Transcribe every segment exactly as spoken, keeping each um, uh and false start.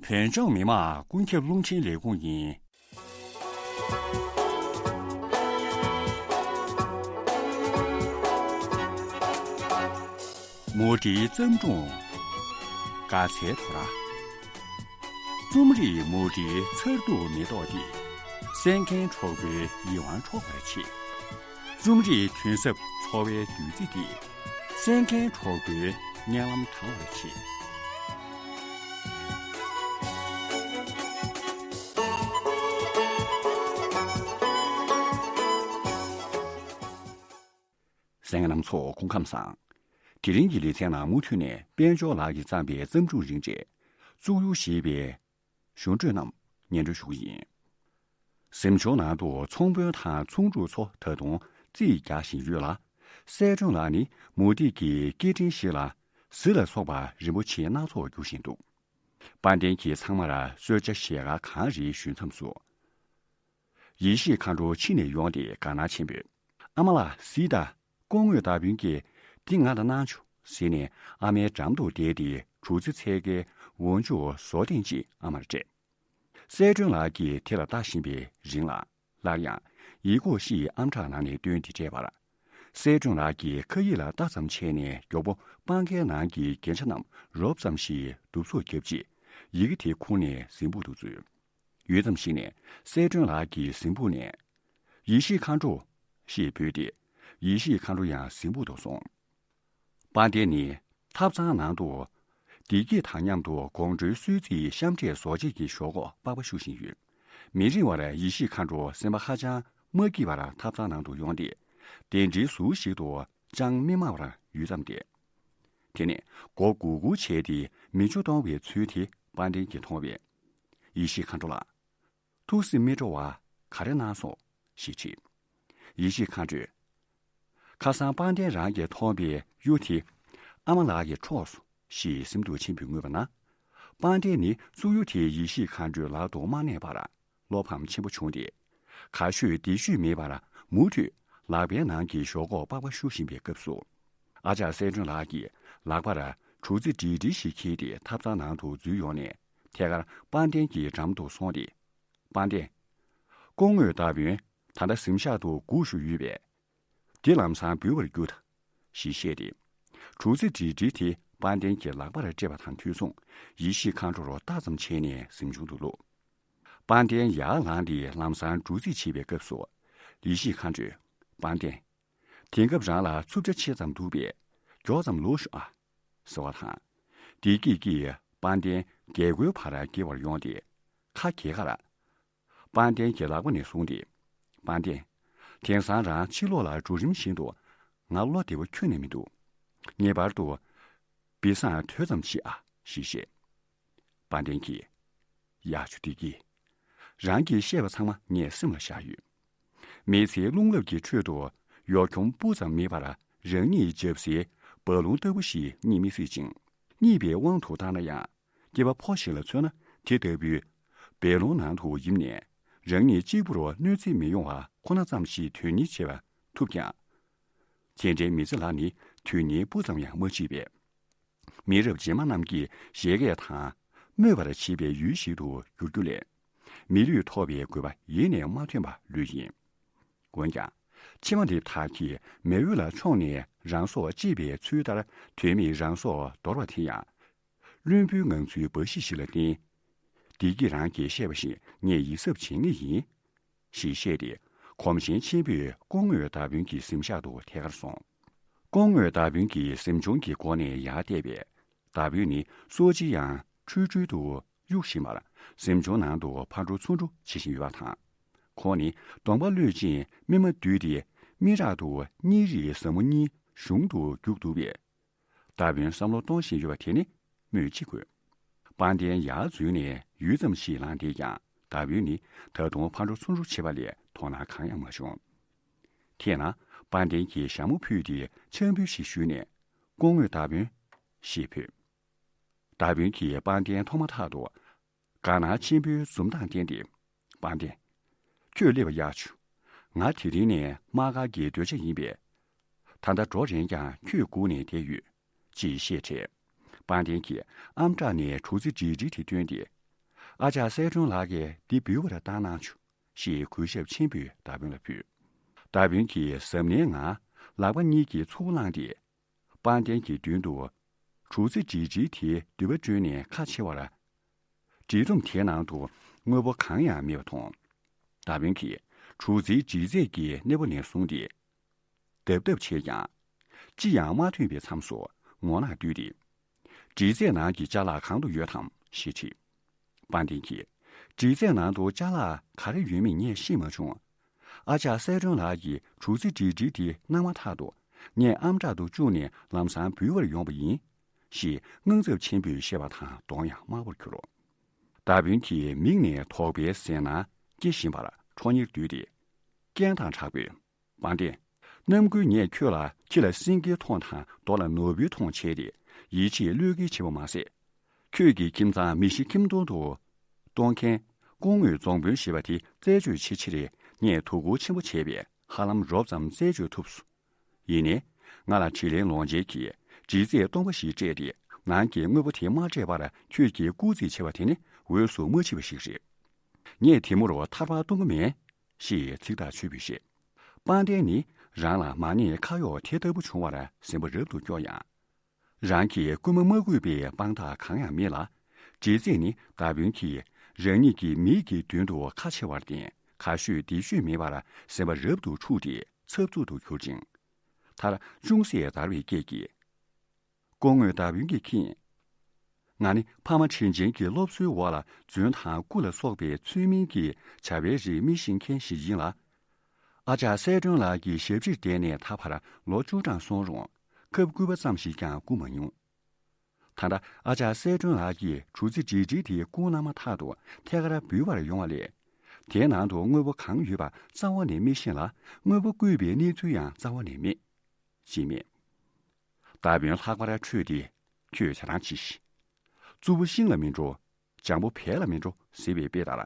བོད་ལྗོངས་མི་དམངས་ཀུན་ཁྱབ་རླུང་འཕྲིན་ལས་ཁུངས་ཡིན། མུ་འབྲེལ་བརྩམས་སྒྲུང་། དགའ་ཚལ་དོ་ར། རྩོམ་རིག་མུ་འབྲེལ་མཚར་སྡུག་མེ་ཏོག་འདི། གསན་མཁན་གྲོགས་པོའི་ཡིད་དབང་འཕྲོག་པར་བྱེད། རྩོམ་རིག་དོན་ཟབ་འཚོ་བའི་བདུད་རྩི་འདི། གསན་མཁན་གྲོགས་པོའི་སྙན་ལམ་དྲང་བར་བྱེད། གསན་མཁན་རྣམ་ཚོ་སྐུ་ཁམས་བཟང་། དེ་རིང་གི་ལེ་ཚན་ནང་མུ་མཐུད་ནས་དཔལ་འབྱོར་ལགས་ཀྱིས་བརྩམས་པའི་བརྩམས་སྒྲུང་རིང་བསྲེལ། བཙུགས་ཡུག་ཞེས་པའི་གཞུང་འགྲོས་རྣམས་སྙན་སྒྲོན་ཞུ་གི་ཡིན། གཟིམ་ཆུང་ནང་དུ་ཚོང་དཔོན་དང་ཚོང་ཕྲུག་ཚོ་ད་དུང་རྩིས་རྒྱག་བཞིན་ཡོད་ལ། གསལ་སྒྲོན་ལགས་ནི་མུ་ཏིག་གི་སྐད་འཕྲིན་ཞིག་ལ་གཟི་ལ་སོགས་པ་རིན་པོ་ཆེ་སྣ་ཚོགས་རྒྱུག་བཞིན་འདུག། དཔལ་ལྡན་གྱིས་ཚང་མར་གསོལ་ཇ་ཞལ་ཁ་གང་རེ་ཞུས་མཚམས་སུ། ཡེ་ཤེས་མཁའ་འགྲོ་ཕྱི་ནས་ཡོང་སྟེ་དགའ་སྣང་ཆེན་པོས། ཨ་མ་ལགས་གཟིགས་དང་། སྐུ་ངོ་ད་བུན་གྱིས་འདི་ང་ལ་གནང་བྱུང་ཟེར་ནས་ཨ་མའི་འགྲམ་དུ་བསྡད་དེ་བྲུ་རྩི་འཚོལ་གའི་འོག་འཇུག་བཟོ་ཐེངས་གཅིག་ཨ་མར་སྤྲད། གསལ་སྒྲོན་ལགས་ཀྱིས་དེ་ལ་ལྟ་བཞིན་པའི་རིང་ལ་སླར་ཡང་ཡིག་སྐོགས་ཤིག་ཨམ་ཕྲག་ནང་ནས་བཏོན་ཏེ་སྤྲད་པར། གསལ་སྒྲོན་ལགས་ཀྱིས་ཁ་ཡིག་ལ་ལྟ་ཙམ་བྱས་ནས་མགྱོགས་པོ་པང་ཁའི་ནང་གི་རྒྱན་ཆ་རྣམས་རོབ་ཙམ་ཞིག་བསྡུ་གསོག་བརྒྱབ་རྗེས་ཡི་གེ་དེ་ཁུར་ནས་གཟིམ་ཕུག་ཏུ་འཛུལ། ཡུད་ཙམ་ཞིག་ནས་གསལ་སྒྲོན་ལགས་ཀྱིས་གཟིམ་ཕུག་ནས། ཡེ་ཤེས་མཁའ་འགྲོ། ཞེས་འབོད་དེ། ཡེ་ཤེས་མཁའ་འགྲོ་ཡང་གཟིམ་ཕུག་ཏུ་སོང་། དཔལ་ལྡན་ནི་ཐབ་ཚང་ནང་དུ། བདེ་སྐྱིད་དང་མཉམ་དུ་དགོང་དྲོའི་གསོལ་ཚིགས་ཤམ་འབྲས་བཟོ་བྱེད་ཀྱི་ཞོག་ཁོག་པགས་པ་བཤུ་བཞིན་ཡོད། མི་རིང་བར་ཡེ་ཤེས་མཁའ་འགྲོ་སེམས་པ་ཧ་ཅང་མ་སྐྱིད་པར་ཐབ་ཚང་ནང་དུ་ཡོང་སྟེ། གདན་འདྲེན་ཟུར་ཞིག་ཏུ་ཅང་མི་སྨྲ་བར་ཡུད་ཙམ་བསྡད། དེ་ནས་མགོ་སྒུར་སྒུར་བྱས་ཏེ་མིག་ཆུ་གཏོང་བའི་ཚུལ་དེ་དཔལ་ལྡན་གྱིས་མཐོང་བས། ཡེ་ཤེས་མཁའ་འགྲོ་ལགས། ཐུགས་སེམས་མི་སྤྲོ་བ་ག་རེ་གནང་སོང་ཞེས་དྲིས། ཡེ་ཤེས་མཁའ་འགྲོས། ཁ་སང་དཔལ་ལྡན་རང་གིས་མཐོང་བའི་གཡུ་དེ་ཨ་མ་ལགས་ཀྱིས་འཕྲོག་སོང་ཞེས་སེམས་སྡུག་ཆེན་པོས་ངུས་པ་ན། དཔལ་ལྡན་ནི་བཙུགས་གཡུ་དེ་ཡེ་ཤེས་མཁའ་འགྲོའི་ལག་ཏུ་མ་གནས་པར་བློ་ཕམ་ཆེན་པོ་བྱུང་སྟེ། ག་ཤོད་འདི་ཤོད་མེད་པར་མུ་མཐུད་ལག་པའི་ནང་གི་ཞོག་ཁོག་པགས་པ་བཤུ་བཞིན་པའི་སྐབས་སུ། ཨ་ཅག་གསལ་སྒྲོན་ལགས་ཀྱིས་ལག་པར་བྲུ་རྩི་བྲིས་བྲིས་ཤིག་འཁྱེར་ཏེ་ཐབ་ཚང་ནང་དུ་འཛུལ་ཡོང་ནས་ཐད་ཀར་དཔལ་ལྡན་གྱི་འགྲམ་དུ་སོང་སྟེ། དཔལ་ལྡན། སྐུ་ངོ་ད་བུན་ད་ལྟ་གཟིམ་ཤག་ཏུ་སྒུག་བཞུགས་ཡོད་པས། འདི་ལམ་སང་འབུལ་བར་རྒྱུགས་དང་། ཞེས་བཤད་དེ། བྲུ་རྩི་བྲིས་བྲིས་དེ་དཔལ་ལྡན་གྱི་ལག་པར་སྤྲད་པ་དང་དུས་མཚུངས་ཡེ་ཤེས་མཁའ་འགྲོར་ལྟ་ཙམ་བྱས་ནས་གཟིམ་ཆུང་དུ་བླུགས། དཔལ་ལྡན་ཡར་ལངས་ཏེ་ལམ་སང་བྲུ་རྩི་བྱེད་པའི་སྐབས་སུ། ཡེ་ཤེས་མཁའ་འགྲོས། དཔལ་ལྡན། དེང་སྐབས་རང་ལ་འཚུབ་ཆ་ཆེ་ཙམ་འདུག་པས། མགྱོགས་ཙམ་ལོག་ཤོག་ཨ། ཟེར་བ་དང་། དེ་སྐད་ཀྱིས་དཔལ་ལྡན་རྒྱལ་སྒོའི་བར་འགྱེལ་བར་ཡོང་སྟེ། ཁ་གྱེས་ཁར། དཔལ་ལྡན་གྱི་ལག་པ་ནས་བཟུང་སྟེ། དཔལ་ལྡན། དེང་སང་རང་ཕྱི་ལོགས་ལ་འགྲོ་རིམ་བཞིན་དུ། ང་བློ་བདེ་པོ་ཁྱོན་ནས་མི་འདུག། ངེས་པར་དུ། བི་སང་དོད་ཙམ་བྱེད་ཨ། ཞེས་བཤད། དཔལ་ལྡན་གྱིས། ཡག་ཆུ་བདེ་སྐྱིད། རང་གིས་བཤད་པ་ཚང་མ་ངས་སེམས་ལ་བཞག་ཡོད། མི་ཚེའི་རླུང་རླབས་ཀྱི་ཁྲོད་དུ་ཡོ་འཁྱོམ་སྤུ་ཙམ་མེད་པར་རང་ཉིད་འཇབ་སའི་བ་ལུང་ལྟ་བུ་ཞིག་རྙེད་མི་སྲིད་ཅིང་། རྙེད་པའི་དབང་དུ་བཏང་ན་ཡང་སྐྱེས་པ་ཕོ་ཞིག་ལ་མཚོན་ན་དེ་ལྟ་བུའི་བ་ལུང་ནང་དུ་ཡིབ་ནས་རང་ཉིད་གཅིག་པུར་གནོད་འཚེ་མི་ཡོང་བ་ཁོ་ན་ཙམ་ཞིག་དོན་གཉེར་བྱེད་པ་ཐུབ་ཀྱང་། དེ་འདྲའི་མི་ཚེ་ལ་ནི་དོན་གཉེར་སྤུ་ཙམ་ཡང་མ་མཆིས་པས། མི་རབས་རྗེས་མ་རྣམས་ཀྱིས་བཞད་གད་དང་སྨོད་པར་བྱེད་པའི་ཡུལ་ཞིག་ཏུ་འགྱུར་རྒྱུ་ལས། མི་ལུས་ཐོབ་པའི་དགོས་པ་ཡེ་ནས་མ་ཐོན་པ་ལོས་ཡིན། འོན་ཀྱང་། ཕྱི་མ་འདི་དག་གིས་མེ་འོད་ལ་མཆོངས་ནས་རང་སྲོག་གཅེས་པའི་ཚུལ་ལྟར་དོན་མེད་རང་སྲོག་འདོར་བ་དེ་ཡང་། བླུན་པོའི་ངང་ཚུལ་འབའ་ཞིག་ཞིག་ལ་བརྟེན། བདེ་སྐྱིད་རང་གིས་བཤད་པ་བཞིན་ངས་ཡིད་གཟབ་བྱེད་ངེས་ཡིན། ཞེས་བཤད་དེ། གོམ་ཞེང་ཆེན་པོས་སྐུ་ངོ་ད་བུན་གྱི་གཟིམ་ཤག་ཏུ་ཐད་ཀར་སོང་། སྐུ་ངོ་ད་བུན་གྱིས་གཟིམ་ཆུང་གི་སྒོ་ནས་ཡར་བལྟས་པས། ད་བུན་ནི་སོ་ཅི་ཡང་འཁྲུལ་འཁྲུལ་དུ་གཡུག་བཞིན་པར་གཟིམ་ཆུང་ནང་དུ་ཕར་འགྲོ་ཚུར་འགྲོ་བྱེད་བཞིན་ཡོད་པ་དང་། ཁོང་ནི་གདོང་པ་གློད་ཅིང་སྨིན་མ་བསྡུས་ཏེ་སྨིན་རག་ཏུ་གཉིས་རིགས་ཟབ་མོ་གཉིས་གཞུང་དུ་རྒྱུགས་འདུག་པས། ད་བུན་བསམ་བློ་གཏོང་བཞིན་ཡོད་པ་དེ་ནི་སྨོས་ཅི་དགོས། དཔལ་ལྡན་ཡར་འཛུལ་ནས་ཡུད་ཙམ་ཞིག་ལངས་བསྡད་ཀྱང་ད་བུན་ནི་ད་དུང་ཕར་འགྲོ་ཚུར་འགྲོ་བྱེད་པ་ལས་དོ་སྣང་གང་ཡང་མ་བྱུང་། དེས་ན་དཔལ་ལྡན་གྱིས་ཞྭ་མོ་ཕུད་དེ་ཕྱག་འབུལ་ཞིག་ཞུས་ནས་སྐུ་ངོ་ད་བུན་ཞེས་བོས། ད་བུན་གྱིས་དཔལ་ལྡན་མཐོང་མ་ཐག་ཏུ་དགའ་སྣང་ཆེན་པོའི་འཛུམ་མདངས་བསྟན་ཏེ། དཔལ་ལྡན། ཁྱོད་སླེབས་པ་ཡག་བྱུང་། ང་དེ་རིང་ནས་དམག་སྒར་གྱི་སྡོད་བྱ་ཡིན་པས། ད་ལྟ་འགྲོ་རན་ཀྱང་ཁྱོད་སྒུག་ནས་བསྡད་ཡོད། ཅེས་བཤད་འཕྲལ། དཔལ་ལྡན་གྱིས་ཨམ་ཕྲག་ནས་བྲུ་རྩི་བྲིལ་བྲིལ་དེ་བཏོན་ཏེ། ཨ་ཅག་གསལ་སྒྲོན་ལགས་ཀྱིས་འདི་འབུལ་བར་བཏང་གནང་བྱུང་ཞེས་གུས་ཞབས་ཆེན་པོས་མདའ་དཔོན་ལ་ཕུལ། མདའ་དཔོན་གྱིས་གཟབ་ནན་ངང་ལག་པ་གཉིས་ཀྱིས་ཚུར་བླངས་ཏེ། དཔལ་ལྡན་གྱི་མདུན་དུ་གྲུ་རྩེ་སྒྲིག་ཁྲིའི་དེའི་མདུད་པ་བསྒྲོན་ནས་ཁ་ཕྱེ་བར། སྒྲིག་ཁྲིམས་དེའི་ནང་དུ་དངོས་པོ་གང་ཡང་མེད་པ་མཐོང་། མདའ་དཔོན་གྱིས་གྲུ་རྩེའི་སྒྲིག་རྩེས་ཀྱི་སྣེ་པོ་ནས་བཟུང་སྟེ། ལྡབ་ལྡབ་བྱས་ཀྱང་། ཅི་ཡང་མ་ཐོན་པའི་མཚམས་སུ་ངོ་ནག་བསྡུས་ཏེ། སྒྲིག་རྩེའི་ནང་གི་ཅ་ལག་གང་དུ་ཡོད་དམ་ཞེས་དྲིས། དཔལ་ལྡན་གྱིས། སྒྲིག་རྩེའི་ནང་དུ་ཅ་ལག་ག་རེ་ཡོད་མེད་ངས་ཤེས་མ་བྱུང་། ཨ་ཅག་གསལ་སྒྲོན་ལགས་ཀྱིས་གྲུ་རྩེ་སྒྲིག་ཁྲི་དེ་གནང་མ་ཐག་ཏུ་ངས་ཨམ་ཕྲག་ཏུ་བཅུག་ནས་ལམ་སང་འབུལ་བར་ཡོང་བ་ཡིན། ཞེས་དངངས་འཚབ་ཆེན་པོས་བཤད་པ་དང་གདོང་ཡང་དམར་པོར་གྱུར། མདའ་དཔོན་གྱི་མིག་ནས་དོགས་པའི་ཟེར་སྣང་སྐྱེ་བཞིན་པར་ཁྲོ་གཉེར་བསྡུས་ཏེ། རྐྱེན་དང་དྲག་པོས། དཔལ་ལྡན། གནམ་སྒོས་ངས་ཁྱོད་ལ་ཕྱི་ལ་སེང་གེའི་མཐོངས་དང་རྡོ་ལ་ནོར་བུའི་མཐོངས་བྱས་ཏེ་ཡིད་ཆེས་བློས་འགེལ་བྱས་པ་མ་ཟད། ཁྱོད་ཀྱི་ཁྱིམ་ཚང་མི་ཤི་ཁྱིམ་སྟོང་དུ་གཏོང་མཁན་སྐུ་ངོ་རྫོང་དཔོན་ཞེས་པ་དེ་རྩད་གཅོད་བྱེད་ཕྱིར་ངས་དོ་ཁུར་ཆེན་པོ་བྱས་པས་ཧ་ལམ་རོབ་ཙམ་རྩད་གཅོད་ཐུབ་སོང་། ཡིན་ནའི། ང་ལ་དྲིན་ལན་ལོག་འཇལ་གྱིས་སྒྲིག་རྩེ་སྟོང་པ་ཞིག་སྤྲད་དེ་ནང་གི་དངོས་པོ་དེ་མ་སྤྲད་པར་ཁྱོད་ཀྱིས་སྐུར་རྩིས་བྱས་པ་དེ་ནི་འོས་སུ་མ་མཆིས་པ་ཞིག་རེད། ངས་དེ་མུར་ཐར་པ་གཏོང་གི་མེད། ཞེས་ཚིག་ཐག་ཆོད་པོས་བཤད། དཔལ་ལྡན་ནི་རང་ལ་མ་ཉེས་ཁ་གཡོགས་དེ་ལྟ་བུ་བྱུང་བར་སེམས་པ་རབ་ཏུ་སྐྱོ་ཡང་། རང་གིས་སྐུལ་མ་མ་དགོས་པའི་དཔང་རྟགས་གང་ཡང་མེད་ལ། སྒྲིག་རྩེས་ནི་མདའ་དཔོན་གྱིས་རང་ཉིད་ཀྱི་མིག་གི་མདུན་དུ་ཁ་ཕྱེ་བར་བརྟེན་ག་ཤོད་འདི་ཤོད་མེད་པར་སེམས་པ་རབ་ཏུ་འཁྲུགས་ཏེ་འཚབ་འཚུབ་ཏུ་གྱུར་ཅིང་། མཐར་ཅུང་ཟད་འདར་བའི་སྐད་ཀྱིས། སྐུ་ངོ་མདའ་དཔོན་གྱིས་མཁྱེན། ང་ནི་ཕ་མ་དྲིན་ཆེན་གྱི་སློབ་གསོའི་འོག་ལ་རྫུན་དང་རྐུ་ལ་སོགས་པའི་ཚུལ་མིན་གྱི་བྱ་བའི་རིགས་མི་ཤེས་མཁན་ཞིག་ཡིན་ལ། ཨ་ཅག་གསལ་སྒྲོན་ལགས་ཀྱི་ཞབས་ཕྱིར་བསྡད་ནས་ད་བར་ལོ་བཅུ་གྲངས་སོང་རུང་ཁབ་སྐུད་པ་ཙམ་ཞིག་ཀྱང་བསྐུར་མ་མྱོང་། ད་ལྟ་ཨ་ཅག་གསལ་སྒྲོན་ལགས་ཀྱིས་གྲུ་རྩེ་སྒྲིག་ཁྲི་དེ་བསྐུར་གནང་མ་ཐག་ཏུ་ཐད་ཀར་འབུལ་བར་ཡོང་བ་ལས། དེའི་ནང་དུ་དངོས་པོ་གང་ཡོད་པ་རྩ་བ་ནས་མི་ཤེས་ལ། དངོས་པོ་བརྐུས་པའི་གནས་ཚུལ་ཡང་རྩ་བ་ནས་མེད། ཅེས་སྨྲས། མདའ་དཔོན་ལྷག་པར་ཁྲོས་ཏེ། ཁྱོད་ཇ་རང་གྱིས་ཤིག། རྩུབ་པོ་ཤིང་ལ་མི་འགྲོ། འཇམ་པོ་བལ་ལ་མི་འགྲོ་ཟེར་བའི་དཔེ་ལྟར།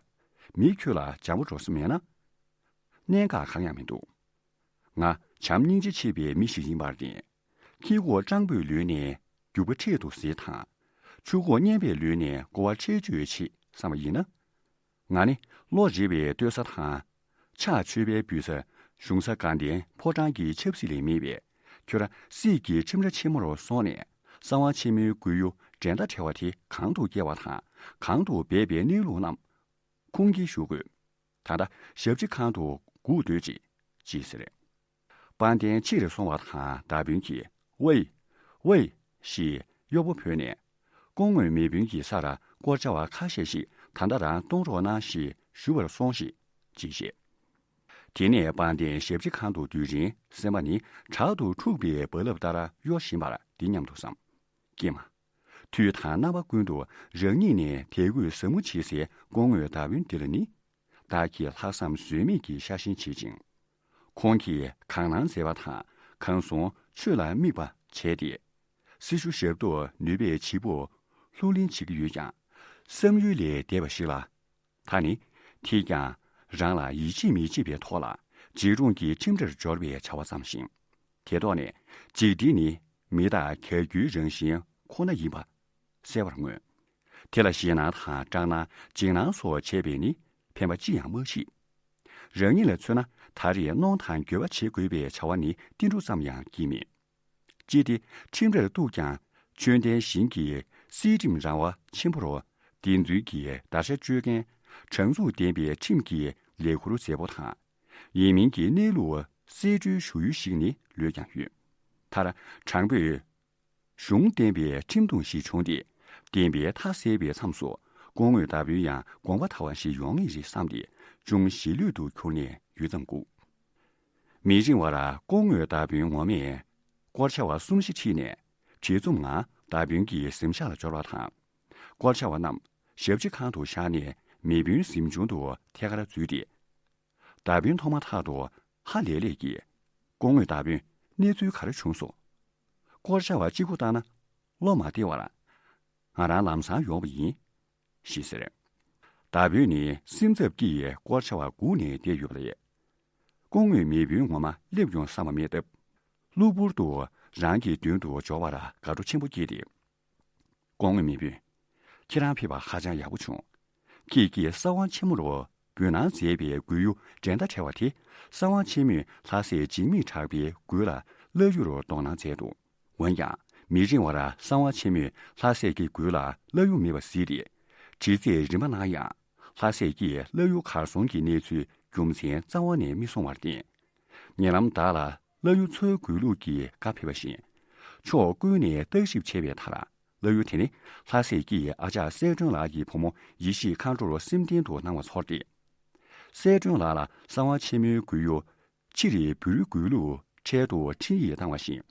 མི་ཁྱོད་ལ་འཇམ་པོ་འགྲོ་ས་མེད་ན། གནད་འགག་གང་ཡང་མི་འདུག། ང་བྱམས་སྙིང་རྗེ་ཆེ་བའི་མི་ཞིག་ཡིན་པར་བརྟེན། ཁྱི་གོག་སྤྲང་པོས་ལུས་ནས་རྒྱུག་པ་ཁྲིད་དུ་ཟེར་དང་། ཆུ་གོག་སྙན་པས་ལུས་ནས་ཀོ་བ་ཁྲིད་བཅུག་བྱེད་བསམ་པ་ཡིན་ན། ང་ནི་བློ་རེ་བའི་ལྟོས་ས་དང་། ཕྱག་མཆོད་པའི་འབུལ་ས། གཞུང་ས་དགའ་ལྡན་ཕོ་བྲང་གི་ཆབ་སྲིད་ལས་མེད་པས། ཁྱོད་རང་སྲིད་ཀྱི་ཁྲིམས་ར་ཆེན་མོ་རུ་སོང་ནས་གསང་བ་ཆེན་མོའི་སྐུའི་གཡུ་འགྲན་ཟླ་བྲལ་བ་དེ་གང་དུ་བསྐྱལ་བ་དང་གང་དུ་སྦས་པའི་གནས་ལུགས་རྣམས་ཁུངས་སྐྱེལ་ཞུ་དགོས། ད་ལྟ་ཞབས་ཕྱི་ཁང་དུ་སྒུག་སྡོད་ཅིག་ཅེས་ཟེར། དཔལ་ལྡན་ཕྱིར་སོང་བ་དང་མདའ་དཔོན་གྱིས་ཝེ། ཝེ། ཞེས་གཡོག་པོ་བོས་ནས། སྐུ་ངོ་མེས་དཔོན་གྱི་སར་སྐོར་བྱ་བ་ཁ་ཤས་ཤིག་ད་ལྟ་རང་གཏོང་རོགས་གནང་ཞེས་ཞུ་བར་སོང་ཞིག་ཅེས་བཤད། དེ་ནས་དཔལ་ལྡན་ཞབས་ཕྱི་ཁང་དུ་སྡོད་རིང་སེམས་པ་ནི་དྲག་ཏུ་འཁྲུགས་པའི་རྦ་རླབས་ལྟར་གཡོ་བཞིན་པར་འདི་སྙམ་དུ་བསམ། ཀྱེ་མ། དུས་དང་རྣམ་པ་ཀུན་ཏུ་རང་ཉིད་ནས་དད་གུས་ཟབ་མོ་བྱེད་སའི་སྐུ་ངོ་མདའ་དཔོན་འདི་ལ་ནི། བདག་གིས་ལྷག་བསམ་ཟོལ་མེད་ཀྱི་ཤ་ཞེན་བྱེད་ཅིང་། ཁོང་གིས་གང་གནང་མཛད་པ་དང་གང་གསུང་ཆོས་ལ་དམིགས་པ་བྱས་ཏེ། སྲི་ཞུ་ཞབས་ཏོག་ནུས་པའི་བྱེད་པོ་ལྷུར་ལེན་བྱེད་ཀྱི་ཡོད་ཀྱང་། བསམ་ཡུལ་ལས་འདས་པ་ཞིག་ལ། ད་ནི་དེས་ཀྱང་རང་ལ་ཡིད་ཆེས་མི་བྱེད་པའི་ཐོག་ལ་འཇིགས་སྒྲོངས་ཀྱི་ཁྲིམས་རར་སྦྱོར་བའི་བྱ་བ་བརྩམས་ཤིང་། དེ་ཐོག་ནས་འཇིགས་བྲལ་ནི་མི་རྟག་གྱལ་རྒྱུའི་རང་བཞིན་ཁོ་ན་ཡིན་པ་གསལ་བར་མངོན། དེ་ལ་ཞེད་སྣང་དང་སྐྲག་སྣང་འཇིགས་སྣང་སོགས་བྱས་པས་ནི་ཕན་པ་ཅི་ཡང་མ་མཆིས། རང་ཉིད་ལ་མཚོན་ན་ད་རེས་གནོང་དང་འགྱོད་པ་བྱེད་དགོས་པའི་བྱ་བ་ནི་ཏིལ་འབྲུ་ཙམ་ཡང་སྐྱེས་མེད། ཅི་སྟེ་ཁྲིམས་རར་གཏུགས་ཀྱང་ཆོས་ལྡན་ཞིང་གི་སྲིད་ཁྲིམས་རང་དབང་ཆེན་པོ་རུ་བདེན་རྫུན་གྱི་བརྡར་ཤ་གཅོད་མཁན་དྲང་ཚུགས་ལྡན་པའི་ཁྲིམས་ཀྱི་ལས་ཁུར་མཛད་པོ་དང་། ཡིན་མིན་གྱི་གནས་ལུགས་གསལ་སྒྲོན་ཞུ་ཡུལ་ཞིག་ནི་ལོས་ཀྱང་ཡོད། མཐར་དྲང་པོས་གཞུང་བསྟན་པའི་ཁྲིམས་ཐུང་ཞིག་བྱུང་སྟེ། བདེན་པའི་མཐའ་གསལ་བའི་མཚམས་སུ་སྐུ་ངོ་མདའ་དཔོན་ཡང་དགོངས་པ་དག་པ་ཞིག་ཡོང་ངེས་རེད་བསམ་སྟེ་ཅུང་ཞི་ལྷོད་དུ་གྱུར་ནས་ཡུད་ཙམ་སྒུག། མི་རིང་བར་སྐུ་ངོ་མདའ་དཔོན་ངོ་མས་སྐོར་བྱ་བ་གསུམ་བཞི་ཁྲིད་ནས་བྲེལ་འཚུབ་ངང་མདའ་དཔོན་གྱི་གཟིམ་ཤག་ལ་འབྱོར་བ་དང་། སྐོར་བྱ་བ་རྣམས་ཞབས་ཕྱི་ཁང་དུ་བཞག་ནས་མེས་དཔོན་གཟིམ་ཆུང་དུ་ཐད་ཀར་འཛུལ་ཏེ། མདའ་དཔོན་མཐོང་མ་ཐག་ཏུ་ཧ་ལས་ལས་ཀྱིས། སྐུ་ངོ་མདའ་དཔོན། གནས་ཚུལ་ག་རེ་བྱུང་སོང་། སྐོར་བྱ་བ་གཅིག་པུ་བཏང་ན་བློ་མ་བདེ་བར། ང་རང་ལམ་སང་ཡོང་བ་ཡིན། ཞེས་ཟེར། མདའ་དཔོན་ནི་སེམས་འཚབ་ཀྱིས་སྐོར་བྱ་བ་སྒུག་ནས་བསྡད་ཡོད་པ་ལས། སྐུ་ངོ་མེས་དཔོན་ངོ་མ་སླེབས་ཡོང་བསམ་པ་མེད་སྟབས། གློ་བུར་དུ་རང་གི་མདུན་དུ་འབྱོར་བར་དགའ་སྤྲོ་ཆེན་པོ་སྐྱེས་ཏེ། སྐུ་ངོ་མེས་དཔོན། ཁྱེད་རང་ཕེབས་པ་ཧ་ཅང་ཡག་པོ་བྱུང་། ཁྱེད་ཀྱིས་གསང་བ་ཆེན་མོ་རུ་འབུལ་གནང་མཛད་པའི་མགུལ་གཡུ་འགྲན་ཟླ་བྲལ་བ་དེ། གསང་བ་ཆེན་མོས་ལྷ་སྲས་འཇིགས་མེད་གྲགས་པའི་མགུལ་ལ་བླ་གཡུ་རུ་འདོགས་གནང་མཛད་འདུག། འོན་ཀྱང་མི་རིང་བར་གསང་བ་ཆེན་མོས་ལྷ་སྲས་ཀྱི་མགུལ་ལ་བླ་གཡུ་མེད་པ་གཟིགས་ཏེ། དྲི་རྩད་རིམ་པ་གནང་ཡང་། ལྷ་སྲས་ཀྱིས་བླ་གཡུ་གར་སོང་གི་གནས་ཚུལ་རྒྱུ་མཚན་རྩ་བ་ནས་མི་གསུང་བར་བརྟེན། ཉེ་ལམ་བདག་ལ་བླ་གཡུ་འཚོལ་དགོས་ལུགས་ཀྱི་བཀའ་ཕེབས་པ་བཞིན། ཕྱོགས་ཀུན་ནས་བརྟག་ཞིབ་བྱས་པའི་མཐར། བླ་གཡུ་དེ་ནི་ལྷ་སྲས་ཀྱིས་ཨ་ཅག་གསལ་སྒྲོན་ལགས་ཀྱི་བུ་མོ་ཡེ་ཤེས་མཁའ་འགྲོར་སེམས་གཏིང་དུ་སྣང་བ་ཚོར་ཏེ། གསལ་སྒྲོན་ལགས་ལ་གསང་བ་ཆེན་མོའི་མགུལ་གཡུ་ཕྱིར་འབུལ་དགོས་ལུགས་འཕྲལ་དུ་འཕྲིན་ཡིག་བཏང་བ་བཞིན།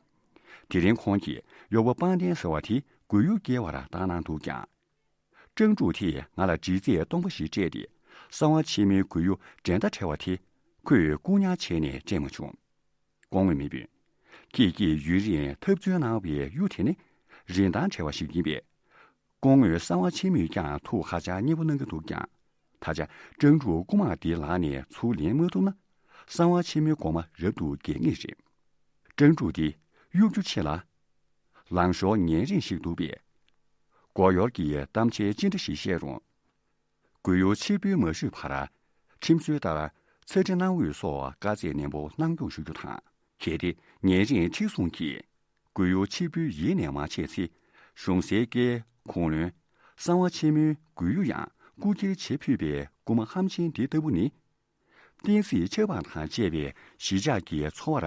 དེ་རིང་ཁོང་གིས་གཡོག་པོ་དཔལ་ལྡན་ཟེར་བ་དེ་མགུལ་གཡུ་བསྐྱལ་བར་བཏང་གནང་འདུག་ཀྱང་། སྤྲང་ཕྲུག་དེས་ང་ལ་དྲི་རྩད་སྟོང་པ་ཞིག་སྤྲད་དེ། གསང་བ་ཆེན་མོའི་མགུལ་གཡུ་འགྲན་ཟླ་བྲལ་བ་དེ་ཁོས་བཀུག་ཉར་བྱས་ནས་སྤྲད་མ་བྱུང་། སྐུ་ངོ་མེས་དཔོན། ཁྱེད་ཀྱིས་ཡུན་རིང་ཐབས་འཚོལ་གནང་བའི་གཡུ་དེ་ནི་རིན་ཐང་བྲལ་བ་ཞིག་ཡིན་པས། སྐུ་ངོ་གསང་བ་ཆེན་མོས་ཀྱང་ཐུགས་ཧ་ཅང་མཉེས་པོ་གནང་གི་འདུག་ཀྱང་། ད་ཆ་སྤྲང་ཕྲུག་རྐུ་མ་འདིའི་ལག་ནས་ཚུར་ལེན་མ་ཐུབ་ན། གསང་བ་ཆེན་མོའི་དགོངས་པ་རབ་ཏུ་འགལ་ངེས་རེད། སྤྲང་ཕྲུག་འདི་གཡུ་རྒྱུ་ཆེ་ལ། ལང་ཤོར་ཉེ་རིང་ཞིག་འདུག་པས། མགོ་གཡོར་གྱི་གཏམ་འཆལ་ཅི་འདྲ་ཞིག་བཤད་རུང་། མགུལ་གཡུ་ཕྱིར་འབུལ་མ་ཞུས་བར། ཁྲིམས་སྲོལ་ལྟར་ཚ་འདྲི་གནང་འོས་སོགས་བཀའ་སྩལ་ནན་པོ་གནང་སྐྱོང་ཞུ་རྒྱུ་དང་། གལ་ཏེ་ཉེ་རིང་མཁྲེགས་བཟུང་གིས་མགུལ་གཡུ་ཕྱིར་འབུལ་ཡིད་ནས་མ་བྱས་ཚེ། གཞུང་སའི་བཀའི་ཁུངས་ལུང་གསང་བ་ཆེན་མོའི་མགུལ་གཡུ་ཡང་རྐུ་འཁྱེར་བྱེད་ཕོད་པའི་རྐུ་མ་ཧམ་ཆེན་འདི་ལྟ་བུ་ནི། བསྟན་སྲིད་ཆགས་སྡང་དང་བཅས་པའི་གཞིས་ཆགས་ཀྱི་འཚོ་བར་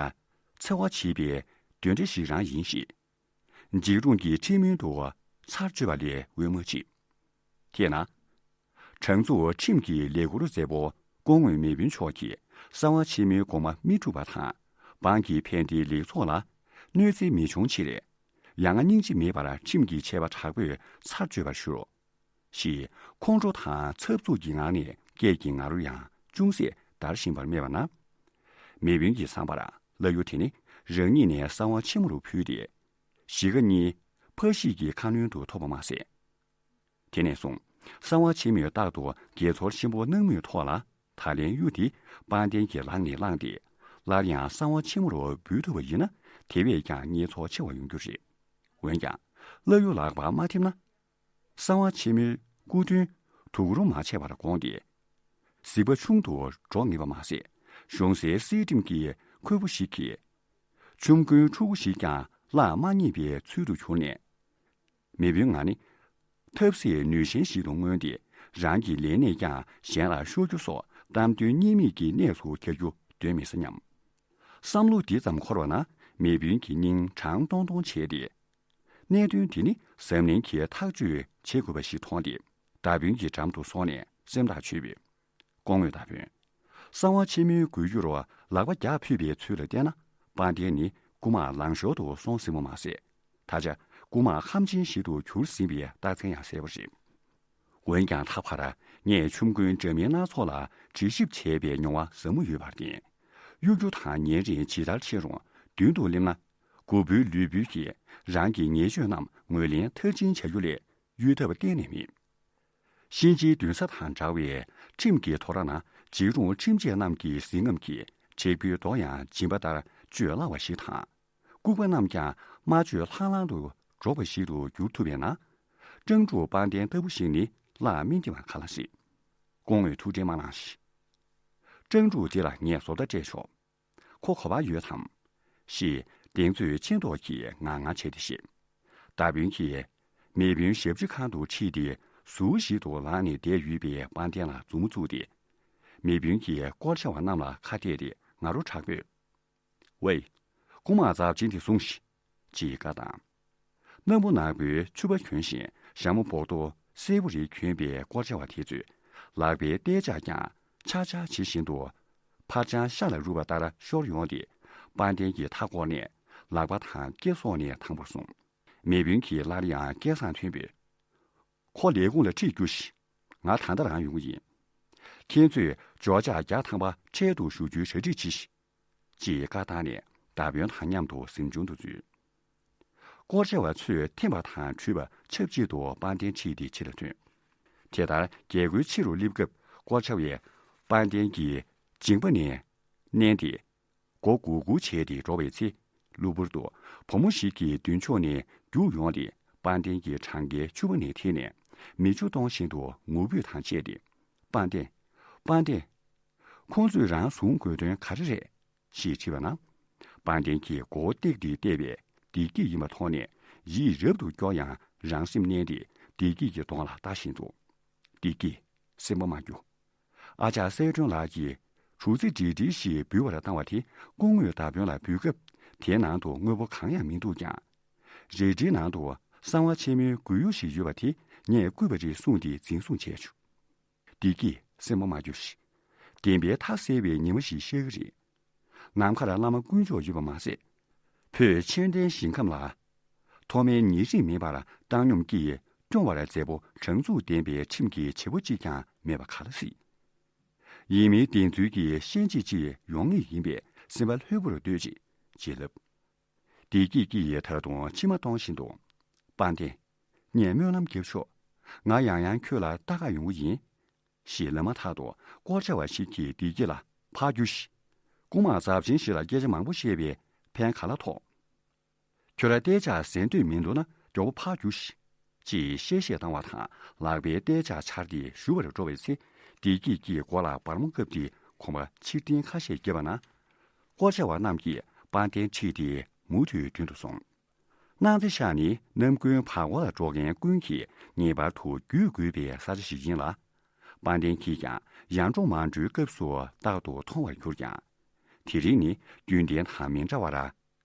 འཚེ་བ་བྱེད་པའི་གདོན་འདྲེ་ཞིག་རང་ཡིན་ཞེས། འཇིགས་རུང་གི་ཁྲིམས་མུན་དུ་ཚར་གཅོད་པ་ལས་འོས་མ་མཆིས། དེས་ན། དྲང་ཚུགས་ཁྲིམས་ཀྱི་ལས་ཁུར་མཛད་པོ་སྐུ་ངོ་མེས་དཔོན་མཆོག་གིས་གསང་བ་ཆེན་མོའི་དགོངས་པ་མི་འཁྲུགས་པ་དང་། འབངས་ཀྱི་ཕན་བདེའི་ལེགས་ཚོགས་ལ་གནོད་འཚེ་མི་འབྱུང་ཕྱིར། ཡ་ང་སྙིང་རྗེ་མེད་པར་ཁྲིམས་ཀྱི་ཆད་པ་དྲག་པོས་ཚར་གཅོད་པར་ཞུ། ཞེས་ཁོང་ཁྲོ་དང་འཚབ་འཚུབ་ཀྱི་ངང་ནས་སྐད་ཀྱི་ང་རོ་ཡང་ཅུང་ཟད་འདར་བཞིན་པར་སྨྲས་པ་ན། མེས་དཔོན་གྱི་བསམ་པར་བླ་གཡུ་དེ་ནི་རང་ཉིད་ནས་གསང་བ་ཆེན་མོ་རུ་ཕུལ་ཏེ། གཞིས་ཀ་གཉིས་ཕ་གཞིས་ཀྱི་ཁ་གནོན་དུ་ཐུག་པ་མ་ཟད། དེ་ནས་བཟུང་གསང་བ་ཆེན་མོས་རྟག་ཏུ་དགྱེས་ཚོར་ཆེན་པོ་གནང་མུས་ཐོག་ལ། ད་ལན་གཡུ་དེ་དཔལ་ལྡན་གྱི་ལག་ནས་བླངས་ཏེ། སླར་ཡང་གསང་བ་ཆེན་མོ་རུ་འབུལ་ཐུབ་པ་ཡིན་ན། དེ་བས་ཀྱང་མཉེས་ཚོར་ཆེ་བ་ཡོང་རྒྱུ་རེད། འོན་ཀྱང་། བླ་གཡུ་ལག་པར་མ་ཐིམ་ན། གསང་བ་ཆེན་མོའི་སྐུ་མདུན་དུག་རུམ་མ་ཆད་པར་དགོངས་ཏེ། གཟིགས་པ་ཆུང་དུ་འགྲོ་ངེས་པ་མ་ཟད། གཞུང་སའི་སྲིད་ཁྲིམས་ཀྱི་ཁོལ་པོ་ཞིག་གིས། ཆོམ་རྐུན་ཕྲུ་གུ་ཞིག་ཀྱང་བརླག་མ་རྙེད་པའི་ཚུལ་དུ་གྱུར་ནས། མེས་དཔོན་ང་ནི། ཐབས་ཟད་ནུས་ཞན་ཞིག་ཏུ་མངོན་ཏེ། རང་གི་ལས་གནས་ཀྱང་གཞན་ལ་ཤོར་རྒྱུ་སོགས་གཏམ་དོན་གཉིས་མེད་ཀྱི་གནས་སུ་གྱར་རྒྱུ་གདོན་མི་ཟ་སྙམ། བསམ་བློ་འདི་ཙམ་འཁོར་བ་ན། མེས་དཔོན་གྱི་སྙིང་བྲང་ཏོང་ཏོང་བྱས་ཏེ། གནད་དོན་དེ་ནི་གཟབ་ནན་གྱིས་ཐག་གཅོད་བྱེད་དགོས་པ་ཞིག་མཐོང་སྟེ། མདའ་དཔོན་གྱི་འགྲམ་དུ་སོང་ནས་སེམས་ཐག་ཆོད་པས། སྐུ་ངོ་མེས་དཔོན། གསང་བ་ཆེན་མོའི་མགུལ་གཡུ་རུ་ལག་པ་རྒྱག་ཕོད་པའི་ཚུལ་ལ་བལྟས་ན། དཔལ་ལྡན་ནི་རྐུ་མ་ལང་ཤོར་དུ་སོང་ཟིན་པ་མ་ཟད། ད་ཆ་རྐུ་མ་ཧམ་ཆེན་ཞིག་ཏུ་གྱུར་ཟིན་པའི་རྟགས་མཚན་ཡང་གསལ་པོ་རེད། འོན་ཀྱང་། ད་བར་ངས་ཆོམ་རྐུན་འདྲ་མིན་སྣ་ཚོགས་ལ་དྲི་ཞིབ་བྱས་པའི་མྱོང་བ་ཟབ་མོ་ཡོད་པར་བརྟེན། གཡུ་རྒྱུ་དང་ཉེ་རིང་ཇི་ལྟར་ཆེ་རུང་མདུན་དུ་སླེབས་ན། མགོ་འབུལ་ལུས་འབུལ་གྱིས་རང་གི་ཉེས་སྤྱོད་རྣམས་ངོས་ལེན་མཐར་ཕྱིན་བྱ་རྒྱུ་ལས་གཡོལ་ཐབས་གཏན་ནས་མེད། གཤིན་རྗེའི་འདུན་ས་དང་འདྲ་བའི་ཁྲིམས་ཀྱི་ཐོ་རངས་ན། འཇིགས་རུང་ཁྲིམས་ཆད་རྣམས་ཀྱི་གཟི་རྔམ་གྱིས་བྱེད་པོའི་མདོག་ཡང་སྦྱིན་པ་ལྟར་བཅོས་སླ་བ་ཞིག་དང་། ལྐུགས་པ་རྣམས་ཀྱང་སྨྲ་བརྗོད་ལྷང་ལྷང་དུ་སྒྲོག་པ་ཞིག་ཏུ་འགྱུར་ཐུབ་པས་ན། སྤྲང་ཕྲུག་དཔལ་ལྡན་ལྟ་བུ་ཞིག་ནི་བརླག་མི་བདེ་བ་ག་ལ་སྲིད། སྐུ་ངོས་ཐུགས་ཁྲལ་མ་གནང་ཞིག། སྤྲང་ཕྲུག་འདི་ལ་ངས་བཟོ་ལྟ་སྤྲད་ཆོག། ཁོ་ག་པར་ཡོད་དམ། ཞེས་གདེང་ཚོད་ཆེ་མདོག་གིས་ངང་ངང་བྱས་ཏེ་བཤད། མདའ་དཔོན་གྱིས་མེས་དཔོན་ཞབས་ཕྱི་ཁང་དུ་ཁྲིད་དེ། ཟུར་ཞིག་ཏུ་ལངས་ནས་བསྡད་ཡོད་པའི་དཔལ་ལྡན་ལ་མཛུབ་མོ་བཙུགས་ཏེ། མེས་དཔོན་གྱིས་སྐོར་བྱ་བ་རྣམས་ལ་ཁ་གཏད་དེ་ང་རོ་དྲག་པོས། ཝེ། རྐུ་མ་རྫབ་ཅན་དེ་བཟུང་ཞིག། ཅེས་བཀའ་བཏང་། སྣམ་བུ་ནག་པོའི་ཕྱུ་པ་གྱོན་ཞིང་ཞྭ་མོ་སྦོག་ཏོ་སེར་པོ་རེ་གྱོན་པའི་སྐོར་བྱ་བ་དེ་ཚོས་ལག་པའི་རྟའི་ལྕག་ཀྱང་ཆག་ཆག་བྱེད་བཞིན་དུ། ཕར་འཕྱང་ཤ་ལ་རུབ་པ་ལྟར་ཤོར་ཡོང་སྟེ། དཔལ་ལྡན་གྱི་མཐའ་བསྐོར་ནས་ལག་པ་དང་སྐེ་སོགས་ནས་དམ་པོར་བཟུང་། མེས་དཔོན་གྱིས་སླར་ཡང་སྐལ་བཟང་ཐོན་པས། ཁོ་ལས་ཁུངས་ལ་ཁྲིད་རྒྱུ་ཞིག། ང་ད་ལྟ་རང་ཡོང་གི་ཡིན། ཁྱེད་ཚོས་འབྱོར་ཇག་བརྒྱ་ཐམ་པ་འཕྲལ་དུ་ཞུ་རྒྱུའི་གྲ་སྒྲིག་གྱིས། ཅེས་བཀའ་བཏང་ནས་མདའ་དཔོན་དང་མཉམ་དུ་གཟིམ་ཆུང་དུ་འཛུལ། སྐོར་བྱ་བ་ཚོས་འཐེན་པ་དང་འཁྲུད་པ་ཆབས་ཅིག་ཏུ་དཔལ་ལྡན་ཁྲིད་དེ་ཕྱི་ལ་ཐོན། དེ་ལྟར་རྒྱལ་སྒོའི་ཕྱི་རུ་སླེབས་སྐབས་སྐོར་བྱ་བས་དཔལ་ལྡན་གྱི་མཇིང་པ་ནས་མནན་ཏེ། མགོ་སྒུར་སྒུར་བྱས་ཏེ་འགྲོ་བའི་ཚེ། གློ་བུར་དུ་བུ་མོ་ཞིག་གིས་མདུན་ཕྱོགས་ནས་རྒྱུགས་ཡོང་སྟེ། དཔལ་ལྡན་གྱི་བྲང་ཁའི་ཕྱུ་པ་ནས་འཐེན་ནས་ མིག་ཆུ་གཏོང་བཞིན་དུ་ངུ་འབོད་དང་བཅས་ཏེ། དཔལ་ལྡན། དཔལ་ལྡན། ཁོང་ཚོས་རང་བཟུང་དགོས་དོན་ག་རེ་རེད། ཞེས་དྲིས་པ་ན། དཔལ་ལྡན་གྱིས་མགོ་བོ་ཏིག་ཏིག་བལྟས་པས་བདེ་སྐྱིད་ཡིན་པ་མཐོང་ནས་ཡིད་རབ་ཏུ་སྐྱོ་ཡང་རང་སེམས་མནན་ཏེ་བདེ་སྐྱིད་ཀྱི་གདོང་ལ་ལྟ་བཞིན་འདུག་བདེ་སྐྱིད། སེམས་པ་མ་སྐྱོ། ཨ་ཅག་གསལ་སྒྲོན་ལགས་ཀྱིས་གྲུ་རྩེ་འབྲིལ་འབྲིལ་ཞེས་འབུལ་བར་བཏང་བ་དེ་སྐུ་དངོས་བརྡ་དཔོན་ལ་འབུལ་སྐབས་དེའི་ནང་དུ་དངོས་པོ་གང་ཡང་མི་འདུག་ཀྱང་། རལ་གྲིའི་ནང་དུ་གསང་བ་ཆེན་མོའི་མགུལ་གཡོག་ཞིག་ཡོད་པ་དེ་ངས་བརྐུས་པ་རེད་གསུངས་ཏེ་འཛིན་བཟུང་བྱས་བྱུང་། བདེ་སྐྱིད། སེམས་པ་མ་སྐྱོ་ཞིག་བདེན་པའི་མཐའ་གསལ་བའི་ཉི་མ་ཞིག་ཤར་གྱི་རེད། ནམ་མཁར་བླ་མ་དཀོན་མཆོག་ཡོད་པ་མ་ཟད། བོད་མཆོད་རྟེན་ཞིང་ཁམས་ལ། ཐོག་མའི་ཉེ་རིང་མེད་པར་བཏང་སྙོམས་ཀྱིས་སྐྱོང་བར་མཛད་པོ་དྲང་ཚུགས་ལྡན་པའི་ཁྲིམས་ཀྱི་བྱེད་པོ་གཅིག་ཀྱང་མེད་པ་ག་ལ་སྲིད། ཡིན་མིན་བདེན་རྫུན་གྱི་ཤན་འབྱེད་ཅིག་ཡོང་ངེས་ཡིན་པས་སེམས་པ་ལྷོད་པོར་སྡོད་ཅིག་ཅེས་ལབ། བདེ་སྐྱིད་ཀྱིས་ད་དུང་མཆི་མ་གཏོང་བཞིན་དུ། དཔལ་ལྡན། ངས་སྨོན་ལམ་རྒྱབ་ཆོག་ང་ཡང་ཡང་ཁྱོད་ལ་ལྟ་ག་ཡོང་གི་ཡིན། ཞེས་ལབ་མ་ཐག་ཏུ་སྐོར་བྱ་བ་ཞིག་གིས་བདེ་སྐྱིད་ལ་ཕར་རྒྱུགས་ཤིག་རྐུན་མ་ཚབས་ཆེན་ཞིག་ལ་སྐད་ཆ་མང་པོ་བཤད་པས་ཕན་ག་ལ་ཐོགས། ཁྱོད་ར་རྟའི་ལྕག་གཟན་འདོད་མི་འདུག་ན་མགྱོགས་པོ་ཕར་རྒྱུགས་ཤིག་ཅེས་གཤེ་གཤེ་བཏང་བ་དང་ལག་པའི་རྟའི་ལྕག་འཕྱར་ཏེ་གཞུ་བར་འགྲོ་བའི་ཚེ་བདེ་སྐྱིད་ཀྱིས་མགོ་ལ་སྦར་མོ་བཀབ་སྟེ་གོམ་པ་ཕྱིར་འཐེན་ཁ་ཤས་བརྒྱབ་པ་ན། སྐོར་བྱ་བ་རྣམས་ཀྱིས་དཔལ་ལྡན་ཁྲིད་དེ་མུ་མཐུད་མདུན་དུ་སོང་། གནངས་ཚེ་ཤར་ནི་གནམ་དགུན་བར་སྐོར་ལ་འགྲོ་མཁན་ཀུན་གྱིས་ངེས་པར་དུ་བརྒྱུད་དགོས་པའི་ས་ཆ་ཞིག་ཡིན་ལ། དཔལ་ལྡན་གྱིས་ཀྱང་ཡར་འབྲོག་མར་འགྲོའི་སྐབས་སུ་རྟག་ཏུ་མཐོང་བར་གྱུར་ཀྱང་། དེ་རིང་ནི་རྒྱུན་ལྡན་དང་མི་འདྲ་བར།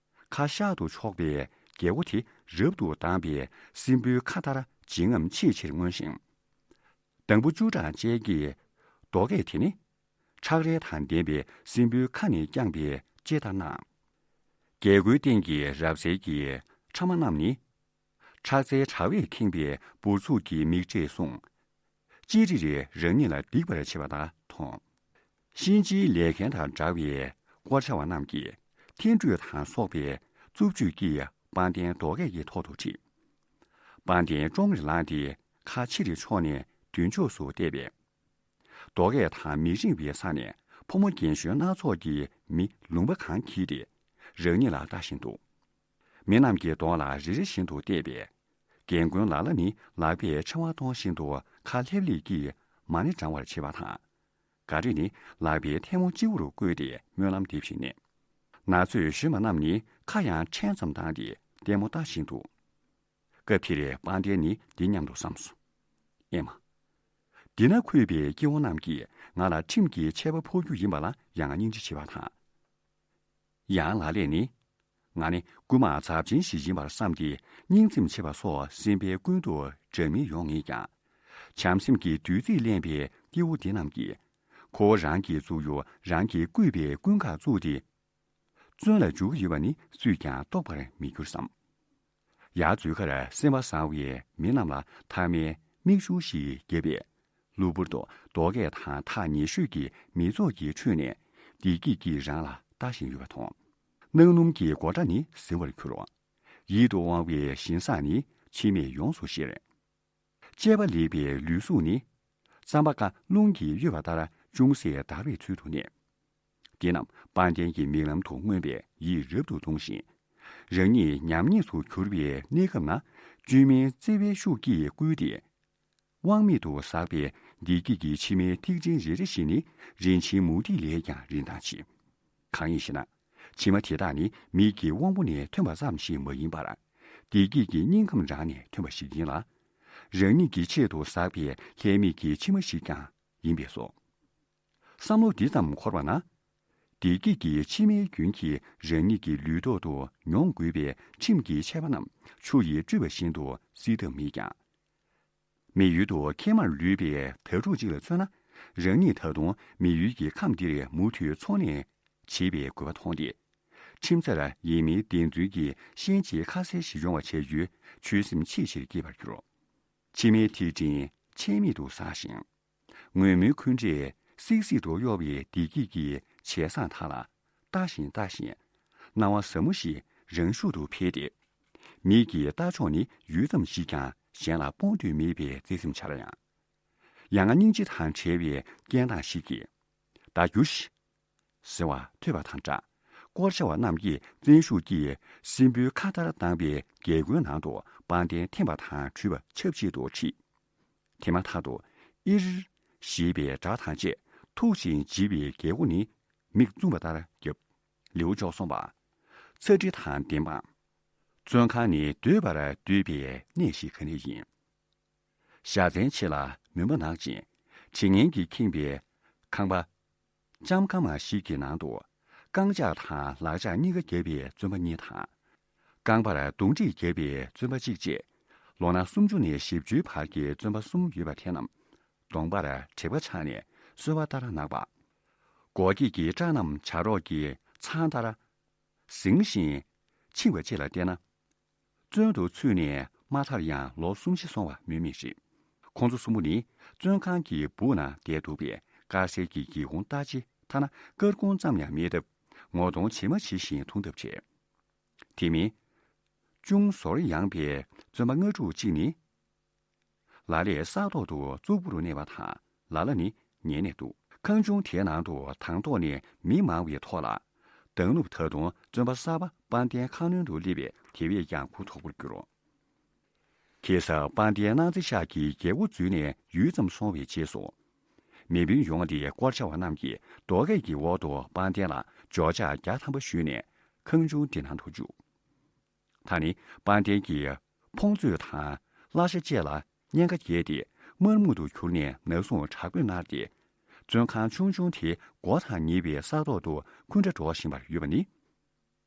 ཁ་ཤར་དུ་ཕྱོགས་པའི་རྒྱལ་པོ་དེ་རབ་ཏུ་དྭངས་པའི་སྲིན་པོའི་ཁ་ལྟར་བརྗིད་རྔམ་ཆེས་ཆེར་མངོན་ཞིང་། འདམ་བུ་བཅུ་གྲངས་ཅན་གྱི་རྡོ་སྐས་དེ་ནི། ཁྲག་རལ་དང་ལྡན་པའི་སྲིན་པོའི་ཁ་ནས་བརྐྱངས་པའི་ལྕེ་ལྟར་སྣང་། རྒྱལ་སྒོའི་སྟེང་གི་རབ་གསལ་གྱི་ཕྲ་མ་རྣམས་ནི། ཁྲག་རྩའི་དྲ་བས་ཁེངས་པའི་འབུར་ཚུགས་ཀྱི་མིག་འབྲས་ཟུང་། ཅི་རིགས་རེ་རང་ཉིད་ལ་སྡིགས་པར་བྱེད་པ་དག་མཐོང་། གཤིན་རྗེའི་ལས་མཁན་དང་འདྲ་བའི་སྐོར་བྱ་བ་རྣམས་ཀྱིས་ཐན་སྤྲུལ་དང་སོགས་པའི་རྩུབ་སྤྱོད་ཀྱིས་དཔལ་ལྡན་རྡོ་སྐས་ཀྱི་ཐོག་ཏུ་ཁྲིད། དཔལ་ལྡན་ཀྲོང་ངེར་ལངས་ཏེ་ཁ་ཕྱིར་ཕྱོགས་ནས་མདུན་ཕྱོགས་སུ་བལྟས་པས། རྡོ་སྐས་དང་མི་རིང་བའི་ས་ནས་ཕོ་མོ་རྒན་གཞོན་སྣ་ཚོགས་ཀྱི་མི་ལུང་པ་གང་འཁྱིལ་ཏེ་རང་ཉིད་ལ་ལྟ་བཞིན་འདུག་མི་རྣམས་ཀྱི་གདོང་ལ་རེ་རེ་བཞིན་དུ་བལྟས་པས། རྒན་རྒོན་ལ་ལ་ནི་ལག་པས་ཕྱེ་མར་གཏོང་བཞིན་དུ་ཁ་ལྷེབ་ལྷེབ་ཀྱིས་མ་ཎི་བགྲང་བར་བྱེད་པ་དང་། འགའ་རེ་ནི་ལག་པའི་ཐལ་མོ་སྤྱི་བོར་བཀོད་དེ་སྨོན་ལམ་འདེབས་བཞིན་གནས། ན་ཚོད་གཞོན་པ་རྣམས་ནི་ཁ་ཡང་ཕྲན་ཙམ་བཏང་སྟེ་ལྟད་མོ་ལྟ་བཞིན་འདུག་སྐབས་དེར་དཔལ་ལྡན་ནི་འདི་སྙམ་དུ་བསམས་སོ། ཨེ་མ། འདི་ན་འཁོད་པའི་སྐྱེ་བོ་རྣམས་ཀྱིས་ང་ལ་ཁྲིམས་ཀྱི་ཆད་པ་ཕོག་རྒྱུ་ཡིན་པ་ལ་ཡང་སྙིང་རྗེ་ཆེ་བ་དང་། ཡང་ལ་ལས་ནི། ང་ནི་རྐུན་མ་ཚབས་ཆེན་ཞིག་ཡིན་པར་བསམས་ཏེ་སྙིང་ཚིམ་ཆེ་བ་སོགས་སེམས་པའི་ཀུན་ཏུ་འདྲ་མིན་ཡོང་ངེས་ཀྱང་། བྱམས་སེམས་ཀྱི་བདུད་རྩིས་བརླན་པའི་སྐྱེ་བོ་འདི་རྣམས་ཀྱིས། ཁོ་བོ་རང་གི་གཙུག་གཡུ་རང་གིས་བརྐུས་པའི་རྐུན་ཁག་བཙུགས་ཏེ། བཙོན་ལ་འཇུག་གི་ཡོད་པ་ནི་སུས་ཀྱང་རྟོགས་པར་མི་འགྱུར་བསམ། ཡར་འཛུལ་ཁར་སེམས་པ་བཟང་བའི་མི་རྣམས་ལ་མཐའ་མའི་མིག་ཆུ་ཞིག་བརྒྱབ་པས། གློ་བུར་དུ་རྡོ་སྐས་དང་ཐག་ཉེ་ཤོས་ཀྱི་མི་ཚོགས་ཀྱི་ཁྲོད་ནས་བདེ་སྐྱིད་ཀྱིས་རང་ལ་ལྟ་བཞིན་ཡོད་པ་མཐོང་། གནག་སྣུམ་གྱི་མགོ་སྐྲ་ནི་ཟིང་བར་གྱུར། ཡིད་དུ་འོང་བའི་ཞིང་ས་ནི་མཆི་མས་ཡོངས་སུ་བཤེར། གཅེས་པ་ལེགས་པའི་ལུས་གཟུགས་ནི། རྩམ་པ་ཀ་རླུང་གིས་གཡོས་པ་ལྟར་ཅུང་ཟད་འདར་བའི་ཚུལ་དུ་གནས། འདི་རྣམས་དཔལ་ལྡན་གྱི་མིག་ལམ་དུ་མངོན་པས་ཡིད་རབ་ཏུ་གདུང་ཞིང་། རང་ཉིད་ཉམས་ཉེས་སུ་གྱུར་པའི་གནས་སྐབས་ན་བཅོས་མིན་བརྩེ་བའི་ཤུགས་ཀྱིས་བསྐུལ་ཏེ། དབང་མེད་དུ་ཟགས་པའི་བདེ་སྐྱིད་ཀྱི་མཆི་མའི་ཐིགས་ཕྲེང་རེ་རེ་བཞིན་ནི་རིན་ཆེན་མུ་ཏིག་ལས་ཀྱང་རིན་ཐང་ཆེ། གང་ཡིན་ཞེ་ན། མཆི་མ་དེ་དག་ནི་མིག་གི་དབང་པོ་ནས་ཐོན་པ་ཙམ་ཞིག་མ་ཡིན་པར། བདེ་སྐྱིད་ཀྱི་སྙིང་ཁམས་རང་ནས་ཐོན་པ་ཞིག་ཡིན་ལ། རང་ཉིད་ཀྱི་ཆེད་དུ་ཟགས་པའི་ལྷད་མེད་ཀྱི་མཆི་མ་ཞིག་ཀྱང་ཡིན་པས་སོ། བསམ་བློ་འདི་ཙམ་འཁོར་བ་ན། བདེ་སྐྱིད་ཀྱི་མཆི་མའི་རྒྱུན་གྱིས་རང་ཉིད་ཀྱི་ལུས་ཐོག་ཏུ་མྱོང་དགོས་པའི་ཁྲིམས་ཀྱི་ཆད་པ་རྣམས་ཆུ་ཡིས་བཀྲུས་པ་བཞིན་དུ་སྲིད་ཐབས་མེད་ཀྱང་། མི་ཡུལ་དུ་མཁལ་མར་ལུས་པའི་དྭ་ཕྲུག་ཅིག་ལ་མཚོན་ན། རང་ཉིད་ད་དུང་མི་ཡུལ་གྱི་ཁམས་འདིར་མུ་མཐུད་འཚོ་གནས་བྱེད་པའི་དགོས་པ་མཐོང་སྟེ། ཁྲིམས་རྩར་ཡིན་མིན་བདེན་རྫུན་གྱི་ཤན་འབྱེད་ཁ་གསལ་ཞིག་ཡོང་བ་བྱ་རྒྱུའི་ཆོད་སེམས་ཆེས་ཆེར་སྐྱེས་པར་གྱུར། མཆི་མའི་ཐིགས་ཕྲེང་ཆད་མེད་དུ་ཟགས་ཤིང་། ངུ་མའི་འཁུན་སྒྲས་སིག་སིག་ཏུ་གཡོ་བའི་བདེ་སྐྱིད་ཀྱི་བྱད་བཟང་དག་ལ་ལྟ་བཞིན་ལྟ་བཞིན། སྣང་བ་ཟབ་མོ་ཞིག་རང་ཤུགས་སུ་འཕེལ་ཏེ། མིག་གི་ལྟ་ཕྱོགས་ནི་ཡུད་ཙམ་ཞིག་ཀྱང་གཞན་ལ་སྤོང་འདོད་མེད་པའི་བརྩེ་སེམས་འཆར་ཡང་། ཡང་ན་སྙིང་རྗེ་དང་བྲལ་བའི་སྐད་གདངས་ཤིག་གིས། ད་རྒྱུགས་ཤིག་ཟེར་བ་ཐོས་པ་དང་སྦྲགས། སྐོར་བྱ་བ་རྣམས་ཀྱིས་བཙན་ཤུགས་ཀྱིས་སྲིན་པོའི་ཁ་ལྟར་བརྡངས་པའི་རྒྱལ་སྒོའི་ནང་དུ་དཔལ་ལྡན་འཐེན་པ་དང་འཁྲུལ་པ་ཆབས་ཅིག་ཏུ་ཁྲིད། དེ་མ་ཐག་ཏུ་ཨིར་ཞེས་པའི་སྒྲ་དང་བཅས་ཐུག་ཅིང་ལྗིད་པའི་རྒྱལ་སྒོ་ནི་མིག་བཙུམ་པ་ལྟར་བརྒྱབ། ལེའུ་བཅུ་གསུམ་པ། ཚ་འདྲི་དང་བདེན་དཔང་། བཙོན་ཁང་ནི་སྡོད་པར་འདོད་པའི་གནས་ཤིག་ག་ནས་ཡིན། ཞྭ་ཚན་ཕྱེད་ལ་མུན་པ་ནག་ཅིང་དྲི་ངན་གྱིས་ཁེངས་པའི་ཁང་པ། ལྕམ་ཁ་མ་ཞིག་གི་ནང་དུ་རྐང་ལྕགས་དང་ལག་ལྕགས་གཉིས་ཀ་བརྒྱབ་པའི་བཙོན་པ་གཉིས་དང་། རྐང་པར་རྡུང་འགྲིག་བརྒྱབ་པའི་བཙོན་པ་གཅིག་བཅས་ལོ་ན་སུམ་ཅུ་ནས་བཞི་བཅུའི་བར་གྱི་བཙོན་པ་གསུམ་ཡོད་པ་དེ་རྣམས་གདོང་པར་དྲེག་པ་འཆང་ནས་གསོལ་བ་ལྟར་གནག་པ། མགོ་སྐྱེས་ཀྱི་སྐྲ་རྣམས་བྱ་རོག་གི་ཚང་ལྟར་ཟིང་ཞིང་འཆིང་བ་བཅས་ལ་བལྟས་ན། བཙོན་དུ་ཚུད་ནས་མ་མཐར་ཡང་ལོ་གསུམ་བཞི་སོང་བ་སྨོས་མེད་རེད། ཁོང་ཚོ་གསུམ་པོ་ནི་བཙོན་ཁང་གི་སྦུག་ན་བསྡད་འདུག་པས་དཀར་གསལ་གྱི་སྒེའུ་ཁུང་ལྟ་ཅི་ཐ་ན་སྐར་ཁུང་ཙམ་ཡང་མེད་སྟབས་ངོ་གདོང་ཇི་མ་ཇི་བཞིན་མཐོང་ཐབས་བྱས། དེ་མིན། ཅུང་ཟོར་ཡངས་པའི་བཙོན་པ་ལྔ་དྲུག་གཅིག་ནི། ལ་ལས་ས་ཐོག་ཏུ་གཙུག་པུར་གནས་པ་དང་ལ་ལ་ནི་ཉལ་ནས་འདུག་ཁང་ཆུང་དེའི་ནང་དུ་དང་ཐོག་ནས་མི་མང་བའི་ཐོག་ལ། མདང་ནུབ་ད་དུང་བཙོན་པ་གསར་པ་དཔལ་ལྡན་ཁ་གནོན་དུ་སླེབས་པས་དེ་བས་ཀྱང་གུ་དོག་པོར་གྱུར། ཁ་སང་དཔལ་ལྡན་སྣང་བརྩེ་ཤག་གི་རྒྱལ་སྒོ་འཛུལ་ནས་ཡུད་ཙམ་སོང་བའི་རྗེས་སུ། མེ་སྤུན་ཡོངས་ཏེ་སྐོར་བྱ་བ་རྣམས་ཀྱིས་རྡོ་སྐས་ཀྱི་འོག་ཏུ་དཔལ་ལྡན་ལ་འབྱོར་ཕྱག་བརྒྱ་ཐམ་པ་ཞུས་ནས་ཁང་ཆུང་འདི་ནང་དུ་བཅུག་ད་ནི་དཔལ་ལྡན་གྱིས་ཕོངས་ཚོད་དང་གླ་ཆ་བཅས་ལ་གཉན་ཁ་བརྒྱབ་སྟེ་དམར་མོ་དུ་གྱུར་ནས་ན་ཟུག་དྲག་པོས་མནར་ཏེ། བཙོན་ཁང་ཆུང་ཆུང་དེའི་སྒོ་དང་ཉེ་བའི་ས་ཐོག་ཏུ་འཁུན་སྒྲ་སྒྲོག་བཞིན་པར་ཡོད་པ་ནི།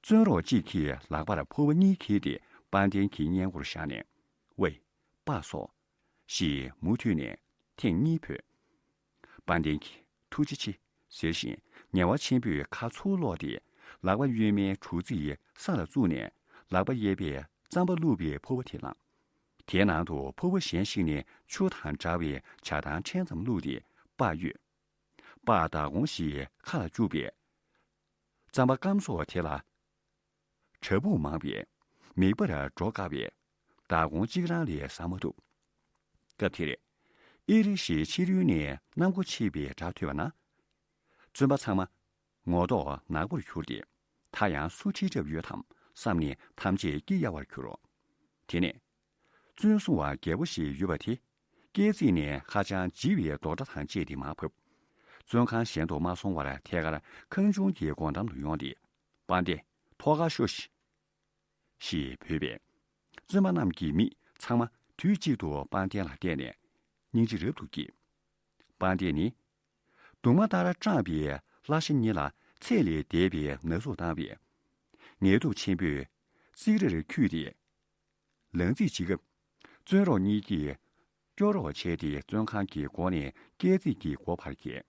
བཙོན་རོགས་གཅིག་གིས་ལག་པར་ཕོར་པ་གཉིས་འཁྱེར་ཏེ་དཔལ་ལྡན་གྱི་སྔས་མགོར་བཞག་ནས། ཝེ། པགས་སོ། ཞེས་མུ་མཐུད་ནས་ཐེངས་གཉིས་བོས། དཔལ་ལྡན་གྱིས་ཐུགས་རྗེ་ཆེ་ཟེར་བཞིན་ངལ་བ་ཆེན་པོས་ཁ་ཚུར་སློག་སྟེ་ལག་པ་གཡོན་མའི་གྲུ་རྩིས་ས་ལ་བཙུགས་ནས་ལག་པ་གཡས་པས་རྩམ་པ་བླུགས་པའི་ཕོར་པ་དེ་བླངས། དེའི་ནང་དུ་ཕོར་པ་གཞན་ཞིག་ནས་ཆུ་དང་འདྲ་བའི་ཇ་ཐང་ཕྲན་ཙམ་བླུགས་ཏེ་པགས་གཡོས། པགས་བདག་གོང་ཞིག་ཁ་ལ་བཅུག་པས། རྩམ་པ་སྐམ་སོགས་དེ་ལ་བྲ་ཕུག་མང་བས་མིད་པར་འགྲོ་དཀའ་བས་བདག་གོང་གཅིག་རང་ལས་ཟ་མ་ཐུབ། སྐབས་དེར་ཨི་རི་ཞེས་ཕྱི་རོལ་ནས་གནམ་སྒོ་ཕྱེས་པའི་སྒྲ་ཐོས་པ་ན། བཙོན་པ་ཚང་མ་ངོ་ཐོག་ནག་པོར་གྱུར་ཏེ། ད་ཡང་སུ་ཁྲིད་གྲབས་ཡོད་དམ་བསམ་ནས་ཐམས་ཅད་སྐྱི་གཡའ་བར་གྱུར་རོ། དེ་ནས། བཙོན་སྲུང་བ་རྒྱལ་པོ་ཞིག་ཡོད་པ་དེ། སྐེ་བརྩེགས་ནས་ཧ་ཅང་ལྗིད་པའི་རྡོག་སྒྲ་དང་བཅས་ཏེ་མར་བབས། བཙོན་ཁང་གཞན་དུ་མ་སོང་བར་ཐད་ཀར་ཁང་ཆུང་གི་སྒོ་འགྲམ་དུ་ཡོང་སྟེ། དཔལ་ལྡན་ཐོག་ཁར་ཤོག་ཤིག་ཞེས་བོས་པས། བཙོན་པ་རྣམས་ཀྱི་མིག་ཚང་མ་དུས་གཅིག་ཏུ་དཔལ་ལྡན་ལ་གཏད་ནས་སྙིང་རྗེ་རབ་ཏུ་སྐྱེས། དཔལ་ལྡན་ནི། གདུང་མ་ལྟར་སྐྲངས་པའི་ལྷ་ཤ་གཉིས་ལ་ཚད་ལས་འདས་པའི་ན་ཟུག་བཏང་བས། ངལ་དུབ་ཆེན་པོས་བརྩིགས་རིར་འཁྱུད་དེ། ལང་རྩིས་བྱེད་སྐབས། བཙོན་རོགས་གཉིས་ཀྱིས་སྐྱོར་རོགས་བྱས་ཏེ་བཙོན་ཁང་གི་སྒོ་ནས་སྐས་རྩིག་གི་སྒོ་ཕར་བཀལ།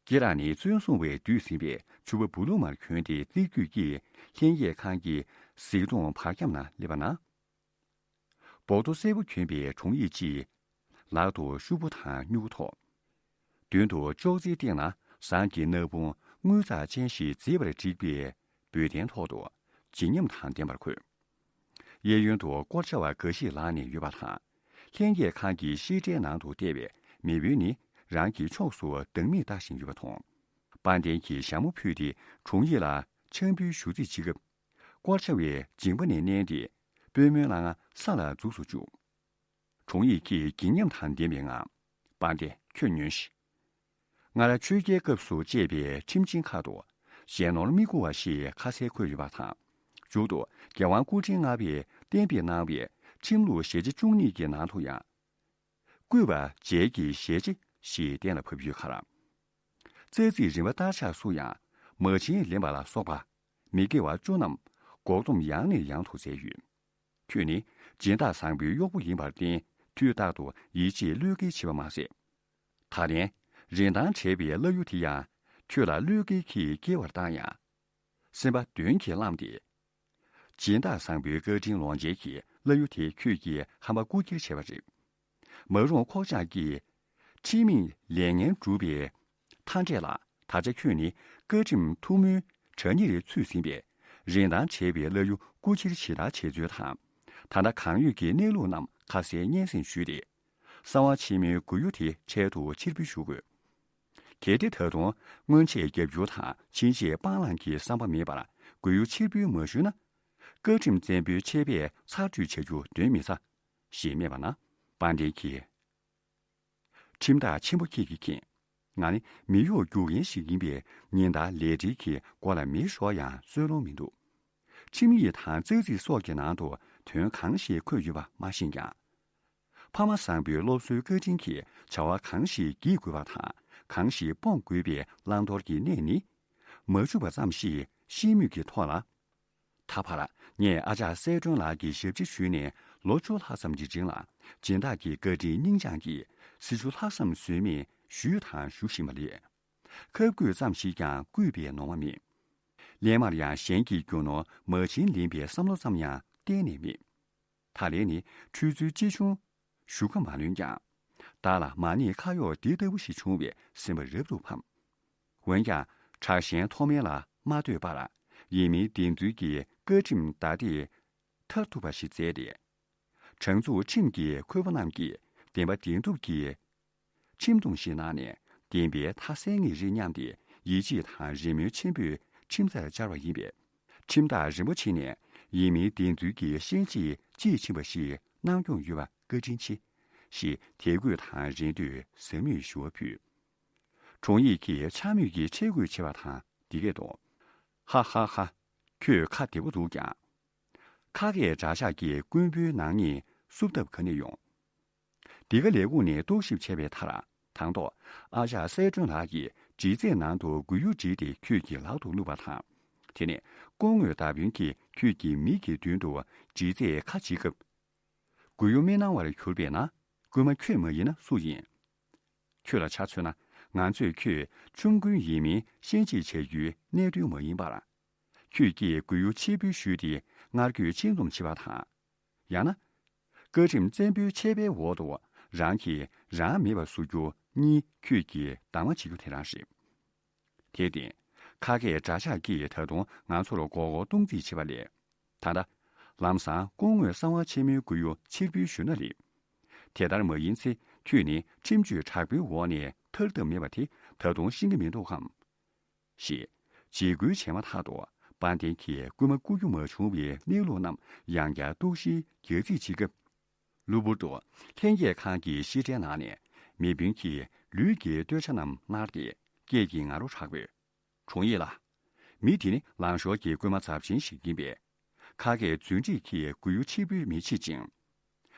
སྐེ་རགས་ནི་བཙོན་སྲུང་བས་བསྡུས་ཟིན་པས་ཕྱུ་པ་བུ་ལུང་མར་གྱོན་ཏེ་རྩིག་རྒྱུད་ཀྱིས་ལྷན་རྒྱས་ཁང་གི་གཟིག་མདོང་བར་ཁྱམས་ན་སླེབས་པ་ན། སྦོག་ཏོ་སེར་པོ་གྱོན་པའི་དྲུང་ཡིག་ཅིག་ལག་ཏུ་ཤུབ་བུ་དང་སྨྱུ་གུ་ཐོགས། མདུན་དུ་ཅོག་ཙེའི་སྟེང་ན་ཟངས་ཀྱི་སྣ་བུམ་དངུལ་རྩ་ཅན་ཞིག་མཛེས་པར་བསྒྲིགས་པའི་འབོལ་གདན་ཐོག་ཏུ་བརྗིད་ཉམས་དང་ལྡན་པར་འཁོད། གཡས་གཡོན་དུ་སྐོར་བྱ་བ་འགའ་ཞིག་ལངས་ནས་ཡོད་པ་དང་། ལྷན་རྒྱས་ཁང་གི་བཤད་གྲྭའི་ནང་དུ་བལྟས་པས་མེས་པོ་ནི་རང་གི་ཕྱོགས་སུ་སྡང་མིག་ལྟ་བཞིན་ཡོད་པ་མཐོང་། དཔལ་ལྡན་གྱིས་ཞྭ་མོ་ཕུད་དེ་དྲུང་ཡིག་ལ་ཕྱག་འབུལ་ཞུ་རྩིས་བྱེད་སྐབས། སྐོར་བྱ་བས་མཇིང་པ་ནས་མནན་ཏེ་པུས་མོའི་སྣ་ལྔ་ས་ལ་འཛུགས་སུ་བཅུག་དྲུང་ཡིག་གིས་བརྗིད་ཉམས་དང་ལྡན་པའི་ངང་། དཔལ་ལྡན་ཁྱོད་ཉོན་ཞིག་སྔར་ཆོས་རྒྱལ་སྐབས་སུ་བཅད་པའི་ཁྲིམས་ཆེན་ཁག་ཏུ་གཞན་ནོར་མི་བསྐུར་བ་ཞེས་ཁ་གསལ་འཁོད་ཡོད་པ་དང་། མཇུག་ཏུ་རྒྱལ་དབང་སྐུ་ཕྲེང་ལྔ་པས་གཏན་འབེབས་གནང་བའི་ཁྲིམས་ལུགས་ཞལ་ཆེ་བཅུ་གཉིས་ཀྱི་ནང་དུ་ཡང་། བསྐུར་བ་བྱེད་ཀྱི་ཞལ་ཆེ་ཞེས་གཏན་ལ་ཕབ་ཡོད་ཁར། རྩ་ཚིག་རིམ་པ་ལྟར་ཆགས་སུ་ཡང་མ་བྱིན་ལེན་པ་ལ་སོགས་པ་མི་དགེ་བ་བཅུ་རྣམས་འགོག་སྡོམ་ཡང་ནས་ཡང་དུ་མཛད་ཡོད། ཁྱོད་ནི་སྦྱིན་བདག་བཟང་པོའི་གཡོག་པོ་ཡིན་པར་བརྟེན་དུས་རྟག་ཏུ་ཡིད་ཆེས་བློས་འགེལ་བྱེད་པ་མ་ཟད། ད་ལན་རིན་ཐང་བྲལ་བའི་གླ་ཡུ་དེ་ཡང་ཁྱོད་ལ་བློས་འགེལ་གྱིས་སྐྱེལ་བར་བཏང་ཡང་། སེམས་པ་གདོན་གྱིས་བརླམས་ཏེ། སྦྱིན་བདག་བཟང་པོའི་བཀའ་དྲིན་ལོངས་སྤྱོད་ཀྱི་གླ་ཡུ་དེ་ཁྱོད་ཀྱིས་ཧམ་པ་རྐུ་འཁྱེར་བྱས་པ་རེད། མ་རུངས་ཁོག་བཅངས་ཀྱིས་ཁྲིམས་མེད་ལས་ངན་བསྒྲུབས་པའི་མཐའ་འབྲས་ལ་ད་ཆ་ཁྱོད་ནི་བཀའ་ཁྲིམས་ཐུང་ངུའི་དྲ་ཉིལ་ཚུད་ཟིན་པས་རིན་ཐང་བྲལ་བའི་གླ་ཡུ་རྐུ་འཁྱེར་ཇི་ལྟར་བྱེད་ཚུལ་དང་། ད་ལྟ་གང་ཡོད་ཀྱི་གནས་ལུགས་རྣམས་ཁ་གསལ་སྙན་སེང་ཞུས་ཏེ། གསང་བ་ཆེན་མོའི་མགུལ་ཡུ་དེ་འཕྲལ་དུ་ཕྱིར་འབུལ་ཞུ་དགོས། གལ་ཏེ་ད་དུང་སྔོན་ཆད་རྒྱབ་སྐྱོར་དང་ཕྱིན་ཆད་སྤང་བླང་གི་བསམ་པ་མེད་པར་མགུལ་ཡུ་ཕྱིར་འབུལ་མ་ཞུས་ན། བཀའ་ཁྲིམས་བཙན་པོའི་ཆད་པས་ཚར་གཅོད་བྱ་རྒྱུ་གདོན་མི་ཟ། ཞེས་སྨྲས་པ་ན། དཔལ་ལྡན་གྱིས། ཁྲིམས་བདག་ཆེན་པོ་ཁྱེད་ཀྱིས་མཁྱེན། ང་ནི་མི་གཡོག་རྒྱུག་མཁན་ཞིག་ཡིན་པས། ཉིན་ལྟར་ལས་བྲེལ་གྱིས་མགོ་ལ་མེ་ཤོར་ཡང་གསོད་ལོང་མི་འདུག་ཁྲིམས་ཡིག་དང་ཙག་ཙིག་སོགས་ཀྱི་ནང་དུ་དོན་གང་ཞིག་འཁོད་ཡོད་པ་མ་ཤེས་ཀྱང་། ཕ་མ་བཟང་པོའི་སློབ་གསོའི་བཀའ་དྲིན་གྱིས་བྱ་བ་གང་ཞིག་བགྱིད་དགོས་པ་དང་གང་ཞིག་སྤོང་དགོས་པའི་བླང་དོར་གྱི་གནས་ནི། མ་བྱུང་བ་ཙམ་ཞིག་ཤེས་མུས་ཀྱི་ཐོག་ལ། ད་བར་ངས་ཨ་ཅག་གསལ་སྒྲོན་ལགས་ཀྱི་ཞབས་ཕྱི་ཞུས་ནས་ལོ་བཅུ་ལྷག་ཙམ་གྱི་རིང་ལ། སྦྱིན་བདག་གི་བཀའ་དྲིན་སྙིང་བཅངས་ཀྱིས་སྲི་ཞུ་ལྷག་བསམ་ཟོལ་མེད་ཞུས་དང་ཞུ་བཞིན་པ་ལས། ཁབ་སྐུད་ཙམ་ཞིག་ཀྱང་བརྐུས་པའི་ནོར་བ་མེད། སླད་མར་ཡང་གཞན་གྱི་རྒྱུ་ནོར་མ་བྱིན་ལེན་པའི་བསམ་བློ་ཙམ་ཡང་གཏན་ནས་མེད། ད་ལན་ནི་ཁྲུས་གསོལ་ཅི་བྱུང་ཞུ་ཁ་མ་ལོན་ཀྱང་། བདག་ལ་མ་ཎི་ཁ་གཡོག་འདི་ལྟ་བུ་ཞིག་བྱུང་བས་སེམས་པ་རབ་ཏུ་ཕམ། འོན་ཀྱང་དྲག་ཞན་མཐོ་དམན་ལ་མ་ལྟོས་པར་ཡིན་མིན་བདེན་རྫུན་གྱི་བཀའ་ཁྲིམས་བདའ་འདེད་མཐར་ཐུག་པ་ཞིག་མཛད་དེ། དྲང་ཚུགས་ཁྲིམས་ཀྱི་ཁོལ་པོ་རྣམས་ཀྱིས་བདེན་པ་བདེན་ཐུབ་ཀྱིས་ཁྲིམས་སྡོམ་ཞིག་གནང་ནས་བདེན་པའི་མཐའ་གསལ་ངེས་རེད་སྙམ་སྟེ་ཡིད་ཆེས་དང་རེ་སྨོན་ཆེན་པོས་ཁྲིམས་རྩར་བཅར་བ་ཡིན་པས། ཁྲིམས་བདག་རིན་པོ་ཆེ་ནས་ཡིན་མིན་བདེན་རྫུན་གྱི་ཤན་འབྱེད་དཔྱིས་ཕྱིན་པ་ཞིག་གནང་སྐྱོང་ཡོད་པ་བཀའ་དྲིན་ཆེ། ཞེས་དད་གུས་དང་རེ་འདོད་ཟབ་མོས་ཞུ་བ་ཕུལ། དྲུང་ཡིག་གིས་འཕྱ་སྨོད་ཀྱི་ཁྲེལ་དགོད་བྱས་པ་དང་འདི་སྐད་དུ། ཧ་ཧ་ཧ། ཁྱོད་ཁ་བདེ་པོ་འདུག་ཀྱང་། ཁ་སྐད་འདྲ་ཆགས་ཀྱིས་དཀོན་པོའི་ནག་ཉེས་བསུབ་ཐབས་ག་ནས་ཡོང་། འདི་ག་ལས་ཁུངས་ནས་རྟོག་ཞིབ་བྱས་པའི་མཐར། དང་ཐོག་ཨ་ཅག་གསལ་སྒྲོན་ལགས་ཀྱིས་འདྲི་རྩད་ནང་དུ་རྒུད་གཡུ་བསྒྲིལ་ཏེ་ཁྱོད་ཀྱི་ལག་ཏུ་བླུགས་པ་དང་། དེ་ནས་སྐུ་ངོ་ཟླ་དཔོན་གྱིས་ཁྱོད་ཀྱི་མིག་གི་མདུན་དུ་འདྲི་རྩད་ཁ་འབྱེད་སྐབས། རྒུད་གཡུ་མི་སྣང་བར་གྱུར་པས་ན། རྐུན་མ་ཁྱོད་མ་ཡིན་ན་སུ་ཡིན། ཁྱོད་ལ་ཆ་མཚོན་ན། ང་ཚོས་ཁྱོད་ཆོམ་རྐུན་ཡིན་མིན་ཤན་འབྱེད་བྱ་རྒྱུའི་གནད་དོན་མ་ཡིན་པར། ཁྱོད་ཀྱིས་རྒུད་གཡུ་ཕྱིར་འབུད་ཞུས་ཏེ་སྔར་རྒྱུད་ཆེད་འཛོམས་བྱེད་པ་དང་། ཡང་ན། བཀའ་ཁྲིམས་བཙན་པོའི་ཆད་པའི་འོག་ཏུ་རང་གིས་རང་མེད་པར་བཟོ་རྒྱུ་གཉིས་ཁྱོད་ཀྱིས་གདམ་ང་བྱེད་རྒྱུ་དེ་རང་རེད། དེར་བརྟེན། ཁ་སྐད་འདྲ་ཆགས་ཀྱིས་ད་དུང་ང་ཚོར་མགོ་སྐོར་གཏོང་རྩིས་བྱེད་པ་ལས། ད་ལྟ། ལམ་སང་སྐུ་ངོ་གསང་བ་ཆེན་མོའི་རྒུད་གཡུ་ཕྱིར་འབུད་ཞུས་ན་ལེགས། དེ་ལྟར་མ་ཡིན་ཚེ་ཁྱོད་ནི་ཁྲིམས་གཅོད་དྲག་པོའི་འོག་ནས་ཐར་ཐབས་མེད་པ་དེ་ད་དུང་ཤེས་ཀྱི་མི་འདུག་གམ། ཞེས། འཇིགས་སྐུལ་བྱས་མ་ཐག་ཏུ་དཔལ་ལྡན་གྱིས་རྐུན་མ་རྐུ་རྒྱུ་མ་བྱུང་བའི་གནས་ལུགས་རྣམས་ཡང་བསྐྱར་གཏུག་བཤེར་རྒྱག་རྩིས་བྱེད་སྐབས། གློ་བུར་དུ་ལྷན་རྒྱས་ཁང་གི་བཤེར་གྲལ་ནང་ནས་མི་དཔོན་གྱིས་ལུས་ཀྱི་སྟོད་ཆ་རྣམས་མནར་ཏེ་སྐད་ཀྱིས་ང་རོ་ཧྲག་པོས། དྲུང་ཡིག་ལགས། མི་དེ་ནི་ལང་ཤོར་གྱི་རྐུན་མ་ཚབས་ཆེན་ཞིག་ཡིན་པས། ཁ་སྐད་རྫུན་སྒྲིག་གིས་རྒུད་གཡུ་ཕྱིར་འབུད་མི་བྱེད་ཅིང་།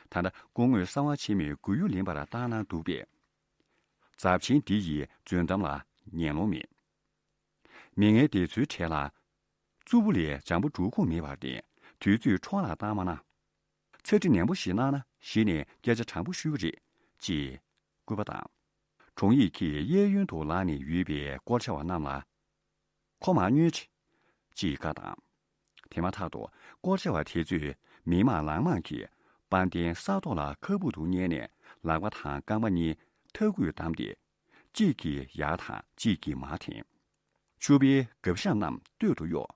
ད་ལྟ་སྐུ་ངོ་གསང་བ་ཆེན་མོས་རྒུད་གཡུ་ལེན་པར་བཏང་གནང་འདུག་པས། ཚབས་ཆེན་འདི་ཡི་རྫུན་གཏམ་ལ་ཉན་ལོང་མེད། མི་ངན་དེ་ཚོའི་གྲས་ལ། རྩུབ་པོ་ལས་འཇམ་པོ་འགྲོ་ཁུངས་མེད་པར་བརྟེན་དུས་ཚོད་འཕྲོ་བརླག་བཏང་མ་གནང་། ཚ་འདྲི་ནན་པོ་ཞིག་གནང་ན་གཞི་ནས་སྐད་ཆ་དྲང་པོ་ཤོད་ཀྱི་རེད། ཅེས་སྐུལ་པ་དང་། དྲུང་ཡིག་གིས་གཡས་གཡོན་དུ་ལངས་ནས་ཡོད་པའི་སྐོར་བྱ་བ་རྣམས་ལ། ཁོ་མར་སྙོལ་ཅིག་ཅེས་བཀའ་བཏང་། དེ་མ་ཐག་ཏུ་སྐོར་བྱ་བ་དེ་ཚོས་མི་མང་ལང་མང་གིས་དཔལ་ལྡན་ས་ཐོག་ལ་ཁ་སྦུག་ཏུ་བསྙལ་ནས་ལག་པ་དང་རྐང་པ་གཉིས་ཐག་གུས་བསྡམས་ཏེ། གཅིག་གིས་ཡར་དང་གཅིག་གིས་མར་འཐེན། ཕྱུ་པའི་སྒབ་ཤམ་རྣམས་སྟོད་དུ་གཡོགས།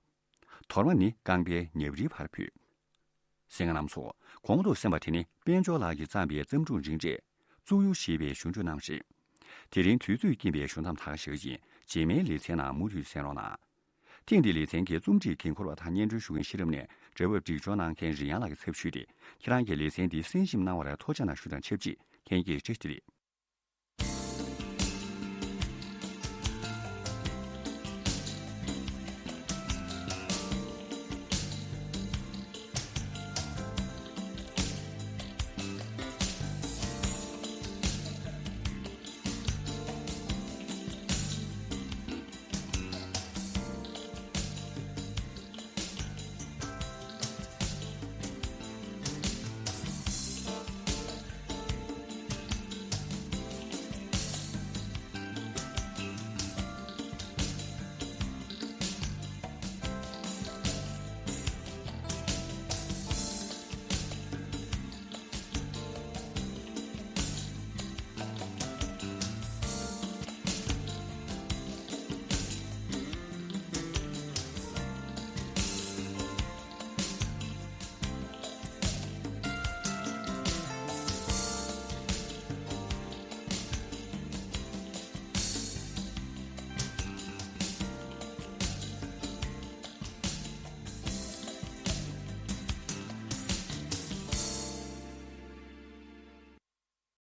དོར་མ་ནི་རྐང་པའི་ཉེ་རིའི་བར་ཕུད། གསན་མཁན་རྣམ་ཚོ། གོང་དུ་གསན་པ་དེ་ནི་དཔལ་འབྱོར་ལགས་ཀྱིས་བརྩམས་པའི་བརྩམས་སྒྲུང་རིང་འབྲས། གཙུག་གཡུ་ཞེས་པའི་གཞུང་འབྲུ་རྣམས་རེད། དེ་རིང་དུས་ཚོད་ཀྱིན་པའི་ཞུ་མཚམས་ད་ག་ཞིག་ཡིན། རྗེས་མའི་ལེ་ཚན་ནང་མུ་མཐུད་གསན་རོགས་གནང་། ཐེངས་འདིའི་ལེ་ཚན་གྱི་རྩོམ་སྒྲིག་འགན་འཁུར་བ་དང་སྙན་སྒྲོན་ཞུ་མཁན་ཤེས་རབ་ནས་སྒྲ་ཕབ་སྒྲིག་སྦྱོར་གནང་མཁན་རིན་དབྱངས་ལགས་ཀྱི་ཚབ་ཞུས་ཏེ། ཁྱེད་རང་གིས་ལེ་ཚན་འདི་གསན་ཞིབ་གནང་བར་ཐུགས་རྗེ་གནང་ཞུ་དང་ཆབས་ཅིག་ལྷན་རྒྱས་བཀྲ་ཤིས་བདེ་ལེགས།